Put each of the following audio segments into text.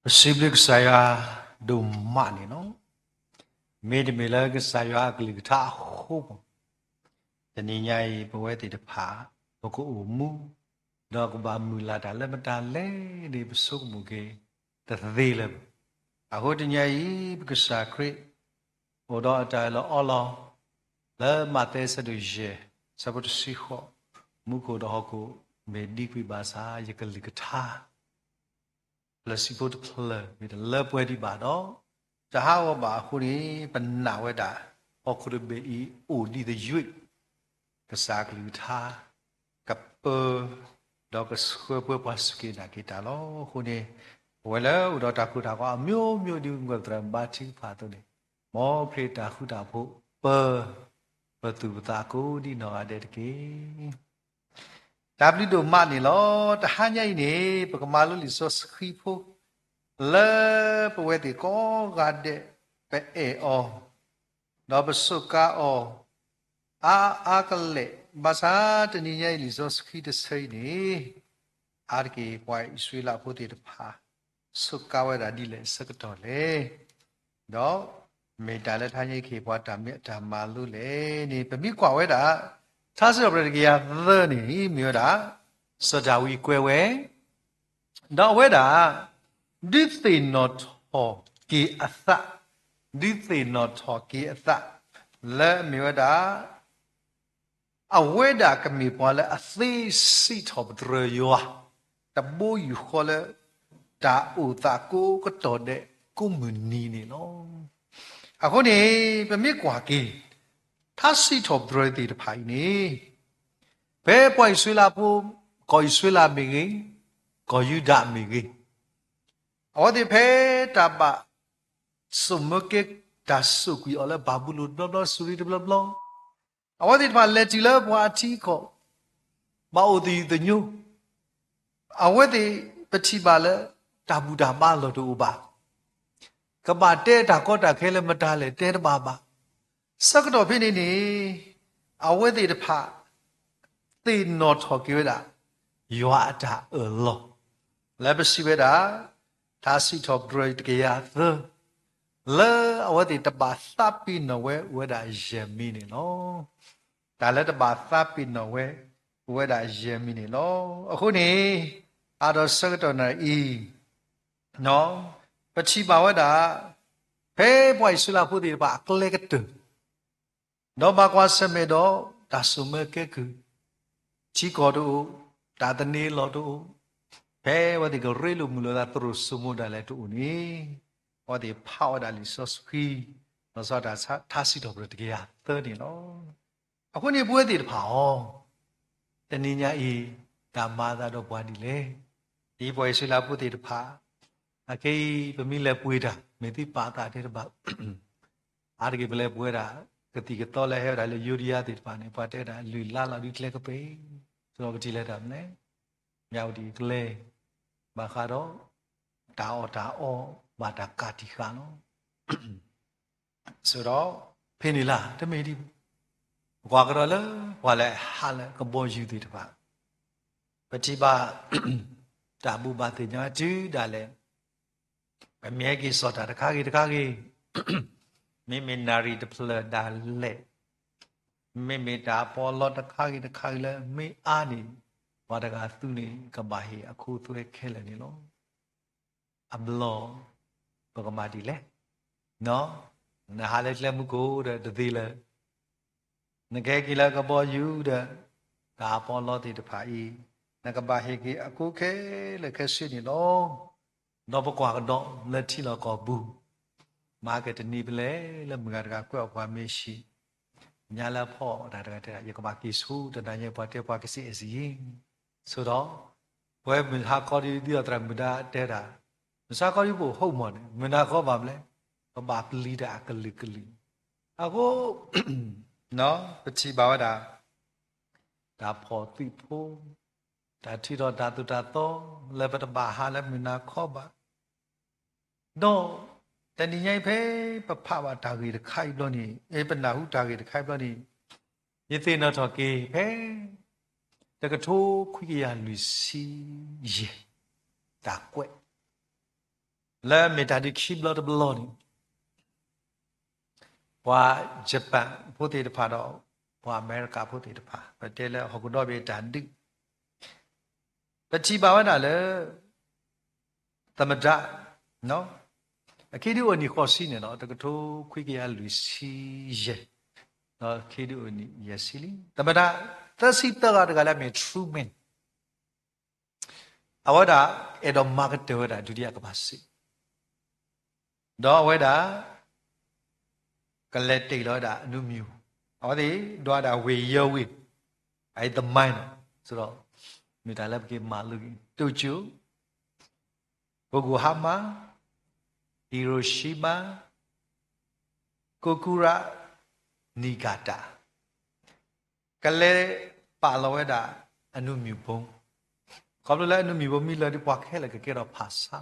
ပစံးဘျုးကစၢ်ယွၤဒိၣ်မးန့ၣ်လီၤ. မ့တမ့ၢ်လၢကစၢ်ယွၤအကလုၢ်ကထါအဃိ, တနံၤညါအံၤ ပဝဲသ့ၣ်တဖၣ် ပကအိၣ်မူ ဒီးကဘၣ်မုၢ်လၢ်တၢ်လၢမတၤလဲၣ်န့ၣ် ပဆိကမိၣ်က့ၤတသ့လၢၤဘၣ်. အဃိတနံၤညါအံၤ ပကစၢ်ခရံာ် အိၣ်ဒီးအတၢ်အၢၣ်လီၤအီလီၤ လၢမးသဲအဆၢဒိၣ်ယဲၢ် အဆၢဖိတဆံဃိး, မူခိၣ်ဒီးဟီၣ်ခိၣ် မ့ၢ်ဒံကွံာ်ဘၣ်ဆၣ် ယကလုၢ်ကထါ လၢဆံးဖိတဖျၢၣ် မ့ၢ်တလၢပှဲၤဒံးဘၣ်ဒီး တဟးဂီၤဘၣ်အဃိန့ၣ် ပနာ်ဝဲဒၣ် ဟီၣ်ခိၣ်တဘ့ၣ်အံၤအိၣ်ဒံးသယုၢ် ကစၢ်အကလုၢ်ကထါ ကပၢ ဒီးကဆှၢပှဲၤပှၤစူၢ်က့ၤနာ်က့ၤတၢ်လီၤ. အဃိန့ၣ် ပဝဲလၢအိၣ်ဒီးတၢ်ကိၢ်တၢ်ဂီၤအမျိုးမျိုး ဒ်မုၢ်ဂီၤသရၣ်မုၢ်ဘါထုကဖၣ်အသိးန့ၣ်, မ်ခရံာ်တၢ်ဃူတၢ်ဖိးပၢ ပသူၣ်ပသးကိးဒံနီၢ်ဂၤဒဲးတက့ၢ်. တၢ်ဘျုးဒိၣ်မးန့ၣ်လီၤ. တဟါညါအံၤန့ၣ် ပကမၤလိလံာ်စီဆှံဖိ လၢပဝဲသ့ၣ်ကိးဂၤဒဲး ပအဲၣ်အီၤ ဒီးပစူးကါအီၤ အါအါကလဲာ်, ဘၣ်ဆၣ်တနံၤညါအံၤ လံာ်စီဆှံတဆၢအံၤန့ၣ် အါတက့ၢ်ပှၤအံၣ်စရ့လးဖိသ့ၣ်တဖၣ် စူးကါဝဲဒၣ်ဒ်လဲၣ်အဆၢကတီၢ်လဲၣ်, ဒီးမ့ၢ်တၢ်လၢတဟါညါအံၤ ကဟ့ၣ်ပှၤတၢ်မ့ၢ်တၢ်မၤလိလဲၣ်န့ၣ် ပမ့ၢ်ကွၢ်ဝဲဒၣ် ထါစံးထီၣ်ပတြၢၤတကယၤသၢန့ၣ် မ့ၢ်ဝဲဒၣ် စီၤဒၤဝံးကွဲးဝဲ ဒီးအဝဲဒၣ် ဒုးသ့ၣ်နီၣ်ထီၣ်က့ၤအသး, ဒုးသ့ၣ်နီၣ်ထီၣ်က့ၤအသး လၢအမ့ၢ်ဝဲဒၣ် အဝဲဒၣ်ကမ့ၢ်ပှၤလၢအသ့စံးထီၣ်ပတြၢၤယွၤ တဘိယူၢ်ဃီလၢ တၢ်အိၣ်သးကိးကတီၢ်ဒဲးကိးမုၢ်နံၤန့ၣ်လီၤ. အဃိန့ၣ် ပမ့ၢ်ကွၢ်က့ၤ ထါစံးထီၣ်ပတြၢၤသ့ၣ်တဖၣ်အံၤန့ၣ် ဖဲပှၤအံၣ်စရ့လးဖိ ကီၢ်အံၣ်စရ့လးမ့ၢ်ဂ့ၤ, ကီၢ်ယူဒၤမ့ၢ်ဂ့ၤ, အဝဲသ့ၣ်ဖဲတၢ်ဘၣ် စိာ်မၢကဲ တၢ်စိာ်ကွံာ်အီၤလၢဘၤဘူလိၣ်တဘျီဘျီ စူၤရံတဘျီဘျီ, အဝဲသ့ၣ်တဖၣ်လဲၤတုၤလၢပှၤအထံအကီၢ် ဘၣ်အိၣ်သယုၢ်သညိ, အဝဲသ့ၣ်ပထံၣ်ဘၣ်လၢ တၢ်ဘူၣ်တၢ်ဘါလီၢ်တအိၣ်ဘၣ်, ကဘၣ်တဲတၢ်ကီတၢ်ခဲလၢမတၤလဲၣ်တဲတဘၣ်ဘၣ်. ဆၢကတီၢ်ဖဲန့ၣ်န့ၣ် အဝဲသ့ၣ်တဖၣ် သ့ၣ်နီၣ်ထီၣ်က့ၤဝဲဒၣ် ယွၤအတၢ်အၢၣ်လီၤ လၢပစံးဝဲဒၣ် ထါစံးထီၣ်ပတြၢၤတကယၤသၢ လၢအဝဲသ့ၣ်တဘၣ်သးပ့ၤနီၣ်ဝဲအိၣ်ဝဲဒၣ်ယဲၢ်မံၤန့ၣ်လီၤ. တၢ်လၢတဘၣ်သးပ့ၤနီၣ်ဝဲ အိၣ်ဝဲဒၣ်ယဲၢ်မံၤန့ၣ်လီၤ. အဃိန့ၣ် အါဒီးဆၢကတီၢ်နၣ်အံၤ ပထံၣ်ဘၣ်ဝဲဒၣ် ဖဲပှၤအံၣ်စရ့လးဖိသ့ၣ်တဖၣ်အကျဲကတၢၢ် ဒီးဘၣ်ကွၢ်ဆၢၣ်မဲာ်ဒီး တၢ်စိာ်မၢကဲကုၢ်, ထံကီၢ်တအိၣ်, တၢ်သန့ၤလီၢ်တအိၣ်, ဖဲအဝဲသ့ၣ်ကရ့လိာ်မုာ်လိာ်သးသရိာ်စိမိၤဒၣ်လဲာ်တအိၣ်န့ၣ်, အဝဲသ့ၣ်ဖးဝဲဒၣ်လံာ်စီဆှံ လီၤဆီဒၣ်တၢ် ထါစံးထီၣ်ပတြၢၤတကယၤသၢန့ၣ်လီၤ. အဃိန့ၣ်ပဝဲသ့ၣ်တဖၣ်အီၤ တနံၤညါအံၤ တၢ်မၤအသးဒီးပှၤဒ်လဲၣ်. ဒ်ပှၤအံၣ်စရ့လးဖိသ့ၣ်တဖၣ် အခဲအံၤ ပမ့ၢ်လဲၤပှ့ၤတၢ် မ့ၢ်သ့ပာ်သးတဲတဘၣ် အါတက့ၢ်ပလဲၤပှ့ၤဝဲဒၣ် ကသံၣ်ကသီလၢဟဲဝဲဒၣ်လၢယိဒယါသ့ၣ်တဖၣ်န့ၣ် ပှၤတဲဝဲဒၣ် လုၢ်လါလီၤဒုးကျဲကပ့ၤ, ဆိဒီးပထံၣ်လဲၤတၢ်မနုၤလဲၣ်, မၠးဝတံၣ်အကျဲ, ဘၣ်ဃးဒီး တၢ်အီၣ်တၢ်အီ ဘၣ်တၢ်ကးတံာ်ဃာ်လီၤ. ဆိဒီး ဖဲန့ၣ်လၢ တမ့ၢ်ဒ် ပကွၢ်ကဒီးလၢ ပှၤလၢအဟးလၢကဘီယူၤသ့ၣ်တဖၣ် ပထံၣ်ဘၣ် တၢ်ဘူၣ်ဘၣ်သ့ၣ်ညါဝဲတုၤဒၣ်လဲာ် ပမ့ၢ်ဟဲက့ၤစိာ်တၢ်တခါဂ့ၤတခါဂ့ၤ, မ့မ့ၢ်နၣ်ရံၣ်တဖျၢၣ်ဒၣ်လဲာ်, မ့မ့ၢ်တၢ်ပီးလီတခါဂ့ၤတခါဂ့ၤလၢမ့ၢ်အါန့ၣ် ပှၤတဂၤသူန့ၣ် ကဘၣ်ဟ့ၣ်အခိအသွဲခဲလၢာ်န့ၣ်လီၤ. အဘျီ ပကမၤဒ်လဲၣ်. နဟးလၢကျဲမုၢ်ခိၣ်ဒီးတသ့လၢၤ, နကဟဲက့ၤလၢကဘီယူၤဒီး တၢ်ပီးလီသ့ၣ်တဖၣ်အံၤ နကဘၣ်ဟ့ၣ်က့ၤအခိခဲလၢာ်ခဲဆ့န့ၣ်လီၤ. ဒီးပကွၢ်ကဒီးလၢထံလီၢ်ကီၢ်ပူၤ မၤကတနံၤဖဲလဲၣ်လၢမုၢ်ဂၤတဂၤကွဲးအီၣ်ပှၤမ့ၢ်ဆံး, ညါလၢဖီအီၣ်တၢ်တဂၤတဲဒၣ် ယကဘၣ်က့ၤဆိတနၤညါ ပှၤတဲပှၤကစံးအဲၣ်စံးယံၤ, ဆိဒီး ပဝဲမုၢ်ဟါခီဒ် ဒ်သိးသရၣ်မုၣ်ဒါတဲတၢ်, မုၢ်ဆါခီဒ်ပအိၣ် homework န့ၣ် မုၢ်နၤခီဘၣ်မနုၤလဲၣ်, ပဘၣ်ပျံၤတၢ်အကလုာ်ကလုာ်, အဃိ ပထံၣ်ဘၣ်ဝဲဒၣ် တၢ်ဖီၣ်သုးဖိ, တၢ်ထုးထီၣ်တၢ်သိၣ်တၢ်သီ လၢပတဘၣ်ဟးလၢမုၢ်နၤခီဘၣ် ဒီး တနံၤညါအံၤဖဲပဖးဘၣ်တၢ်ဂ့ၢ်တခါအံၤဘျီန့ၣ်, ပနၢ်ဟူတၢ်ဂ့ၢ်တခါအံၤဘျီန့ၣ်, ယသ့ၣ်နီၣ်ထီၣ်က့ၤဖဲ တကထိခွံကယၤလွံၢ်ဆံယဲၢ် တၢ်ကွဲး လၢမ့ၢ်တၢ်ဒုးခံဘျီတဘျီန့ၣ် ပှၤ Japan ဖိသ့ၣ်တဖၣ်ဒီး ပှၤအမဲရကၤဖိသ့ၣ်တဖၣ် ပတဲလၢဟီၣ်ခိၣ်ဒီဘ့ၣ်အတၢ်ဒုး ပထံၣ်ဘၣ်ဝဲဒၣ်လၢ သမ္မတ အခံဒုးအိၣ်နံၣ်ဃိးဆံန့ၣ်လီၤ, တကထိခွံကယၤလွံၢ်ဆံယဲၢ်, ဒီးခံဒုးအိၣ်နံၣ်ယဲၢ်ဆံလံ. သမ္မတ သၢဆံသၢဂၤတဂၤလၢအမ့ၢ် Truman အဝဲဒၣ်အဲၣ်ဒိးမၤကတၢၢ်ဝဲဒၣ်ဒုတိယကမ္ဘာစစ် ဒီးအဝဲဒၣ် ကလဲၤတ့ၢ်လီၤဝဲဒၣ်အနူမၠိၤ, အဝဲသ့ၣ်ဒွးဒၣ်ဝ့ၢ်ယဲၢ်ဝ့ၢ်, အအံၤသမိုင်းနီၤ, ဆိုတော့ မ့ၢ်တၢ်လၢပက့ၤမၤလိက့ၤ Tokyo, Yokohama, Hiroshima, Kokura, Niigata ကလဲၤပာ်လီၤဝဲဒၣ်အနူမၠိၤဘိ, ခီဖျိလၢအနူမၠိၤဘိမ့ၢ်လၢာ်ဒီး ပှၤခဲလၢာ်ကကဲထီၣ်ဖၣ်ဆါ,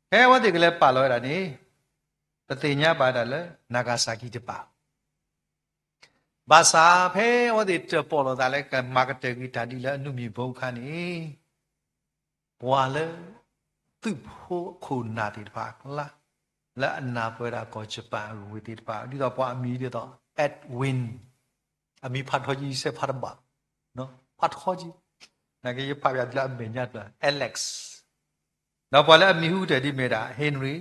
ဖဲအဝဲသ့ၣ်ကလဲၤပာ်လီၤဝဲဒၣ်န့ၣ် ပသ့ၣ်ညါဘၣ်ဒၣ်လၢ Nagasaki တပာ် ဘၣ်ဆၣ်ဖဲအဝဲသ့ၣ်တၢၣ်ပီၣ်လိာ်သးလၢ ကမၤကတၢၢ်က့ၤတၢ်ဒ်လၢအနူမၠိၤဘိအခါန့ၣ် ပှၤလၢ သုးဖိခိၣ်နၢ်သ့ၣ်တဖၣ်အကျါ လၢအနၢ်ပၢၢ်ဝဲဒၣ်ကီၢ် Japan အဂ့ၢ်ဝဲသ့ၣ်တဖၣ် ဒ်သိးပှၤအမံၤဒ်သိး Edwin, အမံၤဖးထီကံ စဲးဖးတဘၣ်, ဖးထီကံ, နာ်က့ယဖးပၠးလၢအမဲာ်ညါတဖျၢၣ် Alex, ဒီးပှၤလၢအမံၤဟူကတၢၢ်ဒ်မ့ၢ်ဒၣ် Henry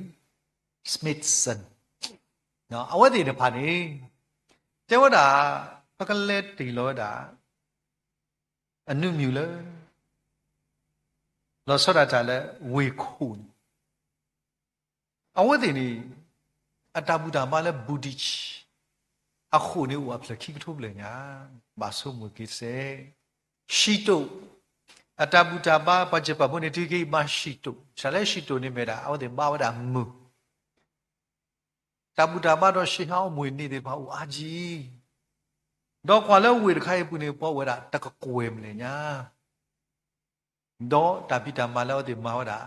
Smitson, အဝဲသ့ၣ်တဖၣ်န့ၣ် တဲဝဲဒၣ် ပကလဲၤတ့ၢ်လီၤဝဲဒၣ် အနူမၠိၤလၢ လီၤဆီဒၣ်တၢ်လၢဝ့ၢ်ခိၣ်န့ၣ် အဝဲသ့ၣ်န့ၣ် အတၢ်ဘူၣ်တၢ်ဘါလၢ Buddhist အဃိာ်န့ၣ်အိၣ်အဖျၢၣ်ခံကထိဘျဲၣ်ညါ, ဘၣ်ဆိကမိၣ်က့ၤစဲး, Shinto, အတၢ်ဘူၣ်တၢ်ဘါ ပှၤ Japan ဖိန့ၣ် တုၤက့ၤဘါ Shinto, စးလဲ Shinto န့ၣ်မ့ၢ်ဒၣ် အဝဲသ့ၣ်ဘါဝဲဒၣ်မုၢ် တၢ်ဘူၣ်တၢ်ဘါဒီး ရှ့ဟါအီမူၢ်အနံၤသ့ၣ်တဖၣ်အိၣ်အါကံ, ဒီးကွၢ်လၢဝ့ၢ်တခါအံၤအပူၤန့ၣ် ပှၤအိၣ်ဝဲဒၣ်တကကွဲၢ်ဘျဲၣ်ညါ, ဒီးတၢ်ဖံးတၢ်မၤလၢအဝဲသ့ၣ်မၤဝဲဒၣ်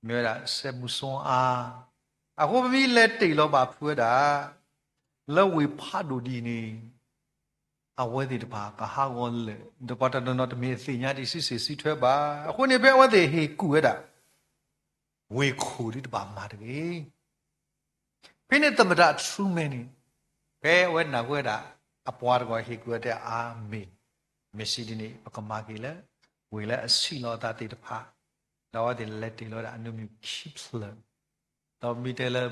မ့ၢ်ဝဲဒၣ်စဲးမုၢ်စီအါ, အဃိပမ့ၢ်လဲၤတ့ၢ်လီၤဘၣ်ဖုးဝဲဒၣ် လၢဝ့ၢ်ဖးဒိၣ်ဒ်အံၤန့ၣ် အဝဲသ့ၣ်တဖၣ်ကဟးဂီၤလၢာ် ဒီးပှၤတနီၤနီၤတမ့ၢ်အသ့ၣ်ညါဒံးစုစ့ၣ်စုထွဲဘၣ်. အဃိန့ၣ်ဖဲအဝဲသ့ၣ်ဟ့ၣ်ကူၣ်ဝဲဒၣ် ဝ့ၢ်ခိၣ်ဒ်တဘၣ်မၤတဂ့ၤ. ဖဲန့ၣ်သမ္မတ Truman န့ၣ် ဖဲအဝဲနၢ်ဟူဝဲဒၣ် အပှၤတဂၤဟ့ၣ်ကူၣ်ဝဲတဲအါမ့ၢ်, မ့ၢ်စံးဒ်န့ၣ် ပကမၤက့ၤလၢ ဝ့ၢ်လၢအဆံးလီၤအသးသ့ၣ်တဖၣ်, ဒီးအဝဲသ့ၣ်လဲၤတ့ၢ်လီၤဝဲဒၣ်အနူမၠိၤခံဖျၢၣ်, ဒီးမ့ၢ်တဲလၢ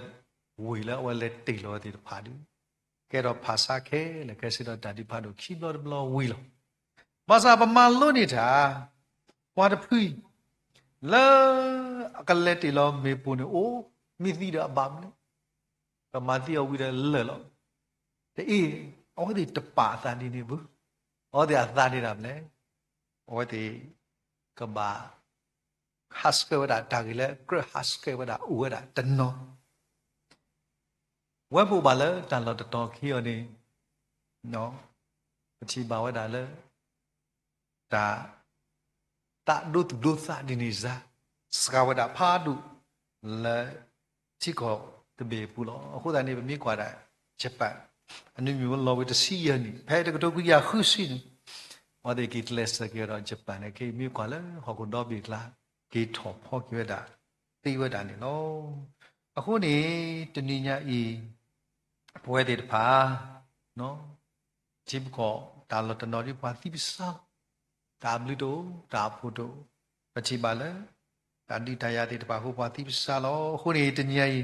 ဝ့ၢ်လၢအဝဲလဲၤတ့ၢ်လီၤဝဲသ့ၣ်တဖၣ်ဒီး ကဲထီၣ်ဖၣ်ဆါခဲလၢာ်ခဲဆ့ဒီးတၢ်ဒုးဖးဒိၣ်ခံဘျီတဘျီဝံၤလီၤ. ဘၣ်ဆၣ်ပမၤလိန့ၢ်တၢ် ပှၤတဖုအံၤ လၢအကလဲၤတ့ၢ်လီၤမ့ၣ်ပိၢ်န့ၣ်အိၣ် မ့ၢ်သံဒီးအဘၣ်မနုၤလဲၣ်, ကမၤသံအီၤဝံၤဒီးလၢာ်လီၤ. တအ့ၣ် အဝဲသ့ၣ်တပာ်အသးဒ်န့ၣ်ဘၣ်. အဝဲသ့ၣ်အသးန့ၣ်ဒၣ်မနုၤလဲၣ်, အဝဲသ့ၣ် ကဘၣ် ဟးဆှဲးဝဲဒၣ်တၢ်ဂ့ၢ်လၢကြၢးဟးဆှဲးဝဲဒၣ်အိၣ်ဝဲဒၣ်တနီၤ ဝဲပအိၣ်ဘၣ်လၢတၢ်လီၢ်တတီၤခံအီၤန့ၣ် ပထံၣ်ဘၣ်ဝဲဒၣ်လၢ တၢ် သးဒိသူၣ်ဒိသးဒ်န့ၣ်စါ စှၤဝဲဒၣ်ဖးဒိၣ် လၢထံကီၢ်တဘ့ၣ်အပူၤလီၤ. အဃိသတးန့ၣ် ပမ့ၢ်ကွၢ်ဒၣ် Japan အနူမ့ၢ်ဝဲလီၤဝံၤတဆံယဲၢ်နံၣ် ဖဲတကထိခွံကယၤဃုဆံန့ၣ် အဝဲသ့ၣ်က့ၤကျဲးစၢးက့ၤဒီး Japan န့ၣ် က့ၤမ့ၢ်ကွၢ်လၢဟီၣ်ခိၣ်ဒီဘ့ၣ်အကျါ က့ၤထီၣ်ဖီက့ၤဝဲဒၣ် သ့ဝဲဒၣ်န့ၣ်လီၤ. အဃိန့ၣ် တနံၤညါအံၤ ပဝဲသ့ၣ်တဖၣ် ထံပကီၢ်တၢ်လီၢ်တနီၤဒ်ပှၤသံပစါလီၤ. တၢ်ဘျုးတအိၣ် တၢ်အဖှိၣ်တအိၣ် ပထံၣ်ဘၣ်လၢ တၢ်ဒုးတၢ်ယၤသ့ၣ်တဖၣ်အဃိပှၤသံပစါလီၤ. အဃိန့ၣ် တနံၤညါအံၤ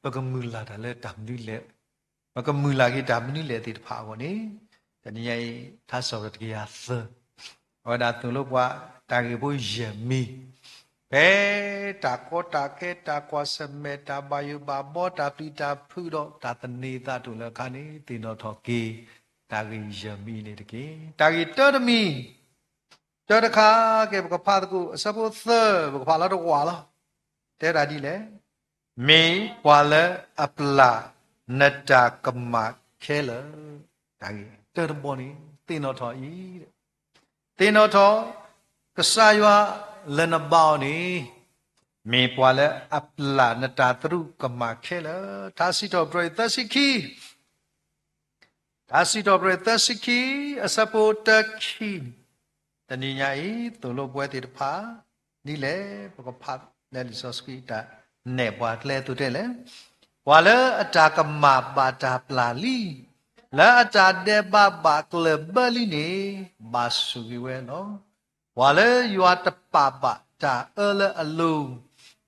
ပကမုၢ်လၢ်တၢ်လၢတၢ်မနုၤလဲၣ် ပကမုၢ်လၢ်က့ၤတၢ်မနုၤလဲၣ်သ့ၣ်တဖၣ်အဂီၢ်န့ၣ် တနံၤညါအံၤ ထါစံးထီၣ်ပတြၢၤတကယၤသၢ အဝဲဒၣ်သိၣ်လိပှၤ တၢ်ဂ့ၢ်ဖိယဲၢ်မံၤ ဖဲတၢ်ကီတၢ်ခဲ တၢ်ကွၢ်ဆၢၣ်မဲာ် တၢ်ဘၣ်ယိၣ်ဘၣ်ဘီ တၢ်ပျံၤတၢ်ဖုးဒီး တၢ်သန့ၤသးတအိၣ်လၢအခါန့ၣ် သ့ၣ်နီၣ်ထီၣ်က့ၤ တၢ်ဂ့ၢ်ယဲၢ်မံၤန့ၣ်တက့ၢ်. တၢ်ဂ့ၢ်တၢတမံၤ တၢတခါက့ၤ ပကဖးသကိး အဆၢဖိသၢ ပကဖးလီၤတဝာ်လီၤ. တဲဒၣ်ဒ်လဲၣ်, မ့ၢ်ပှၤလၢအပျၢ်နတၢ်ကမၣ်ခဲလၢာ်, တၢ်ဂ့ၢ်တၢတဘီန့ၣ် သ့ၣ်နီၣ်ထီၣ်အံၤ သ့ၣ်နီၣ်ထီၣ် ကစၢ်ယွၤလၢနဘါအီၤန့ၣ် မ့ၢ်ပှၤလၢအပျၢ်နတၢ်သရူးကမၣ်ခဲလၢာ်. ထါစံးထီၣ်ပတြၢၤသၢဆံခံ ထါစံးထီၣ်ပတြၢၤသၢဆံခံ အဆၢဖိတၢခံန့ၣ် တနံၤညါအံၤ သိၣ်လိပဝဲသ့ၣ်တဖၣ် ဒ်လဲၣ် ပကဖးလၢလံာ်စီဆှံတၢ် နဲၣ်ပှၤကျဲအသိးတဲလဲၣ်, ပှၤလၢအတၢ်ကမၣ်ဘၣ်တၢ်ပျၢ်လံ, လၢအတၢ်ဒဲးဘးဘၣ်ကျၢၢ်ဘၢလံန့ၣ်, ဘၣ်ဆိၣ်ဂ့ၤဝဲလီၤ. ပှၤလၢယွၤတပာ်ဘၣ်တၢ်အၢလၢအလိၤ,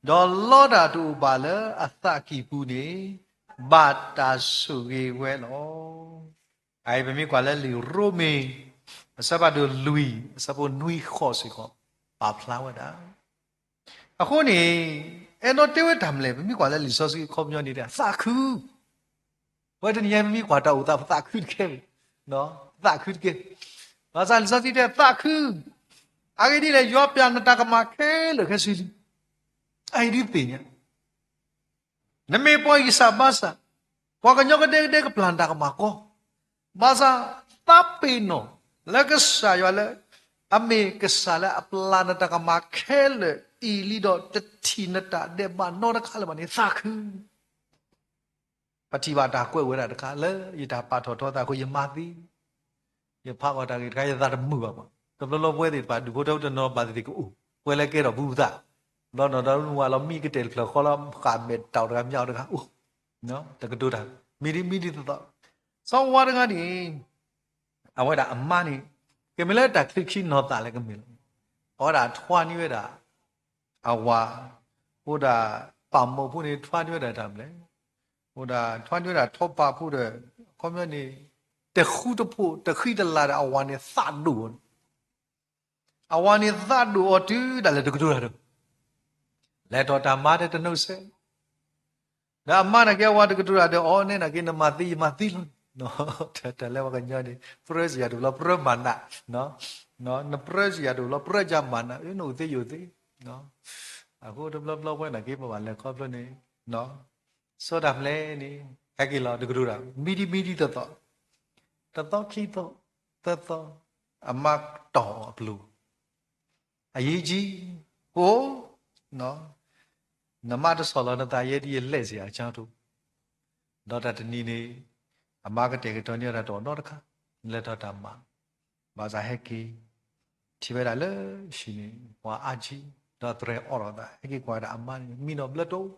ဒီးလီတၢ်တအိၣ်ဘၣ်လၢအသးကံၢ်ပူၤန့ၣ်, ဘၣ်တၢ်ဆိၣ်ဂ့ၤဝဲလီၤ. အအံၤပမ့ၢ်ကွၢ်လၢလံာ်ရိမ့ၤ အဆၢဖးဒိၣ်လွံၢ် အဆၢဖိနွံဃိးစ့ၢ်ကီး ပာ်ဖျါဝဲဒၣ်. အဃိန့ၣ် အဲၣ်ဒိးတဲဝဲတၢ်မနုၤလဲၣ်, ပမ့ၢ်ကွၢ်လၢလံာ်စီဆှံအခီပညီန့ၣ် သးခု ပဝဲတနံၤညါ ပမ့ၢ်ကွၢ်တၢ်အိၣ်သး ပသးခုတကဲ, သးခုတကဲ. ဘၣ်ဆၣ်လံာ်စီဆှံတဲသးခု, အဂ့ၢ်ဒ်လဲၣ်, ယွၤပျၢ်နတၢ်ကမၣ်ခဲလၢာ်ခဲဆ့လံ. အအံၤဒုးသ့ၣ်ညါ နမ့ၢ်ပှၤဂံၢ်စၢ်ဘါစၢ်, ပှၤကညီကဒဲကဒဲကပျၢ်နတၢ်ကမၣ်ကီ, ဘၣ်ဆၣ်သးပ့ၤနီၣ်လၢကစၢ်ယွၤလၢ အမ့ၢ်ကစၢ်လၢအပျၢ်နတၢ်ကမၣ်ခဲလၢာ်အံၤလံဒီးတထံၣ်နတၢ်ဒဲးဘးနီတခါလၢၤဘၣ်န့ၣ် သးခု ပထံၣ်ဘၣ်တၢ်ကွဲးဝဲဒၣ်တခါ လၢယတၢ်ပာ်ထီၣ်ထီသးအဃိ ယမၤသ့, ယဖးဃီၤတၢ်ဂ့ၢ်တခါ ယသးတမုာ်ဘၣ်မး. တဘျီဘျီပဝဲသ့ၣ်တဖၣ် ဒူၣ်ဖိထၢဖိတနီၤဘၣ်သ့ၣ်သ့ၣ်ကအိၣ်, ပဝဲလၢကဲထီၣ်ပူၤပသး, ဘျီနီၢ်ဒီးနဝၤလီၤမံကတဲာ်တဖျၢၣ်ဃီလီၤ ဃၣ်မဲာ်တၢ်တဂၤမၠၣ်တဂၤအိၣ်, တကတိၤတၢ် မံဒံမံဒံသသီ, စီၤဝါတဂၤန့ၣ် အဝဲဒၣ်အမါန့ၣ် ကမ့ၢ်လၢတၢ်ချံခံနီၢ်သးလဲၣ်ကမ့ၢ်လီၤ. အဝဲဒၣ်ထွါန့ၢ်ဝဲဒၣ် အဝၤ, အိၣ်ဒၣ်ပာ်မီၢ်ဖိန့ၣ် ထွါန့ၢ်ဝဲဒၣ်တၢ်မနုၤလဲၣ်, အိၣ်ဒၣ်ထွါန့ၢ်ဝဲဒၣ်ထီပာ်ဖိဒီး အခီပညီန့ၣ် တဃူတဖိးတဃံတလၤဒီးအဝၤန့ၣ်သးဒိၣ်အီၤန့ၣ်, အဝၤန့ၣ်သးဒိၣ်အီၤတုၤဒၣ်လဲာ်တကတိၤတၢ်ဒီး လဲၤထီၣ်တၢ်မၤတၢ်တနီၤစဲး ဒီးအမါန့ၣ်က့ အဝၤတကတိၤတၢ်ဒီးအီၤန့ၣ် နက့နမၤသ့ယမၤသ့လီၤ. တၢ်လၢပှၤကညီန့ၣ် ပြၢစံယၤတဘျီပြၢမၤနး, နပြၢစံယၤတဘျီပြၢယၤမၤနး နအိၣ်သ့ယအိၣ်သ့, အဃိတဘျီဘျီပဝဲန့ၣ်က့ ပဘၣ်လဲၤခီဖျိန့ၣ် စီၤတၢ်မနုၤလဲၣ်န့ၣ် ဟဲက့ၤလီၤတကတိၤတၢ် မံဒံမံဒံသသီ, တသီခံသီ, သၢသီ, အမါတီၢ်အပျိၤ အရေးကြီး, အိၣ်, နမါတဆီၣ်လီၤနသးယဲဒ်ယလဲၣ်စ့ၢ်အကၠီထူ, ဒီးတၢ်တနံၤန့ၣ် အမါကတဲာ်ကတီၤန့ၢ်ဝဲဒၣ်တအိၣ်နီတခါ, လဲၤထီၣ်တၢ်မၤ, ဘၣ်ဆၣ်ဟဲက့ၤ ထံၣ်ဝဲဒၣ်လၢဟံၣ်န့ၣ် ပှၤအါကံ, ဒီးသရဲးအိးထီၣ်သး ဟဲက့ၤကွၢ်ဝဲဒၣ်အမါန့ၣ် မံနီၣ်ဘျၢတိၢ်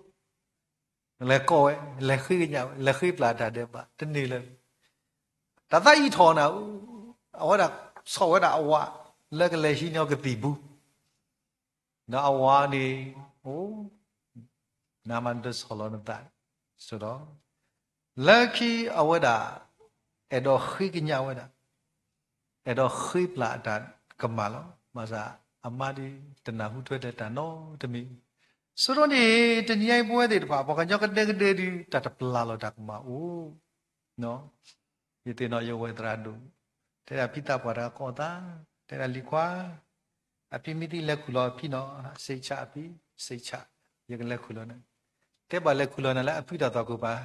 လဲၤကိးဝဲ, လဲၤဃ့ကညးဝဲ, လဲၤဃ့ပျၢ်တၢ်ဒဲးဘး တန့ၢ်လၢၤ, တၢ်သးအံးထီၣ်နၤ, အဝဲဒၣ်ဆီၣ်ဝဲဒၣ်အဝၤ လၢကလဲၤဟံးန့ၢ်အီၤကသံၣ်ပူၤ, ဒီးအဝၤန့ၣ် အိၣ်, နမါတဆီၣ်လီၤနသး, ဒီး လၢခံအဝဲဒၣ် အဲၣ်ဒိးဃ့ကညးဝဲဒၣ်, အဲၣ်ဒိးဃ့ပျၢ်အတၢ်ကမၣ်လီၤ. ဘၣ်ဆၣ်အမါဒ်တနၢ်ဟူထွဲတၢ်နီတမံၤ, ဆိဒီးန့ၣ် တနံၤအံၤပဝဲသ့ၣ်တဖၣ် ပှၤကညီကဒဲကဒဲဒုး တၢ်တပျၢ်လီၤတၢ်ကမၣ်အိၣ် ယသ့ၣ်နီၣ်ယဝဲၢ်သရၣ်ဒိၣ်, တဲဒၣ်ဖံသးပှၢ်တဂၤကိးသး, တဲဒၣ်လံၤခွါ, အဖံမ့ၢ်သံလဲၤခူၣ်လီၤအဖံနီၤ, စိတ်ချအဖံ, စိတ်ချ, ယကလဲၤခူၣ်လီၤနၤ, တဲဘၣ်လဲၤခူၣ်လီၤနၤလၢအဖုတၢ်သွၣ်ခိၣ်ပၤ,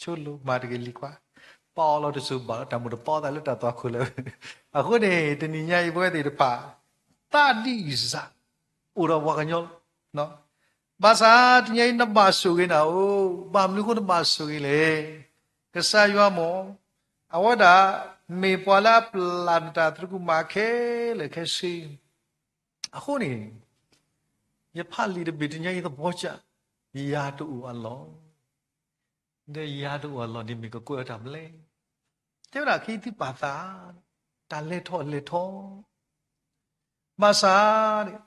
ဆိလိာ်မၤတဂ့ၤလံၤခွါ, ပာ်အီၤလီၤတစိၤဘၣ်လီၤ တၢ်မိၣ်တပီသးလၢတၢ်သွၣ်ခိၣ်လၢၤ, အဃိန့ၣ် တနံၤညါအံၤပဝဲသ့ၣ်တဖၣ်, သးဒ်အံၤစၢ်, အိၣ်ဒီးပှၤကညီလီၤ ဘၣ်ဆၣ်တနံၤအံၤနဘၣ်ဆိၣ်ဂ့ၤနၤဧိၤ, ဘၣ်မနုၤအဃိနဘၣ်ဆိၣ်ဂ့ၤလဲၣ်. ကစၢ်ယွၤမ့ၢ်, အဝဲဒၣ် မ့ၢ်ပှၤလၢအပျၢ်နတၢ်သရူးကမၣ်ခဲလၢာ်ခဲဆ့, အဃိန့ၣ်, ယဖးလံာ်တဘ့ၣ်တနံၤအံၤသဘီကၢ်, ယၤတအိၣ်အလီၢ် ဒီးယၤတအိၣ်အလီၢ်န့ၣ်မ့ၢ်ကကွဲးအီၤတၢ်မနုၤလဲၣ်. တဲဝဲဒၣ်ခဲအံၤသုပာ်သး, တၢ်လဲၤထီၣ်လဲၤထီ, ဘၣ်ဆၣ်,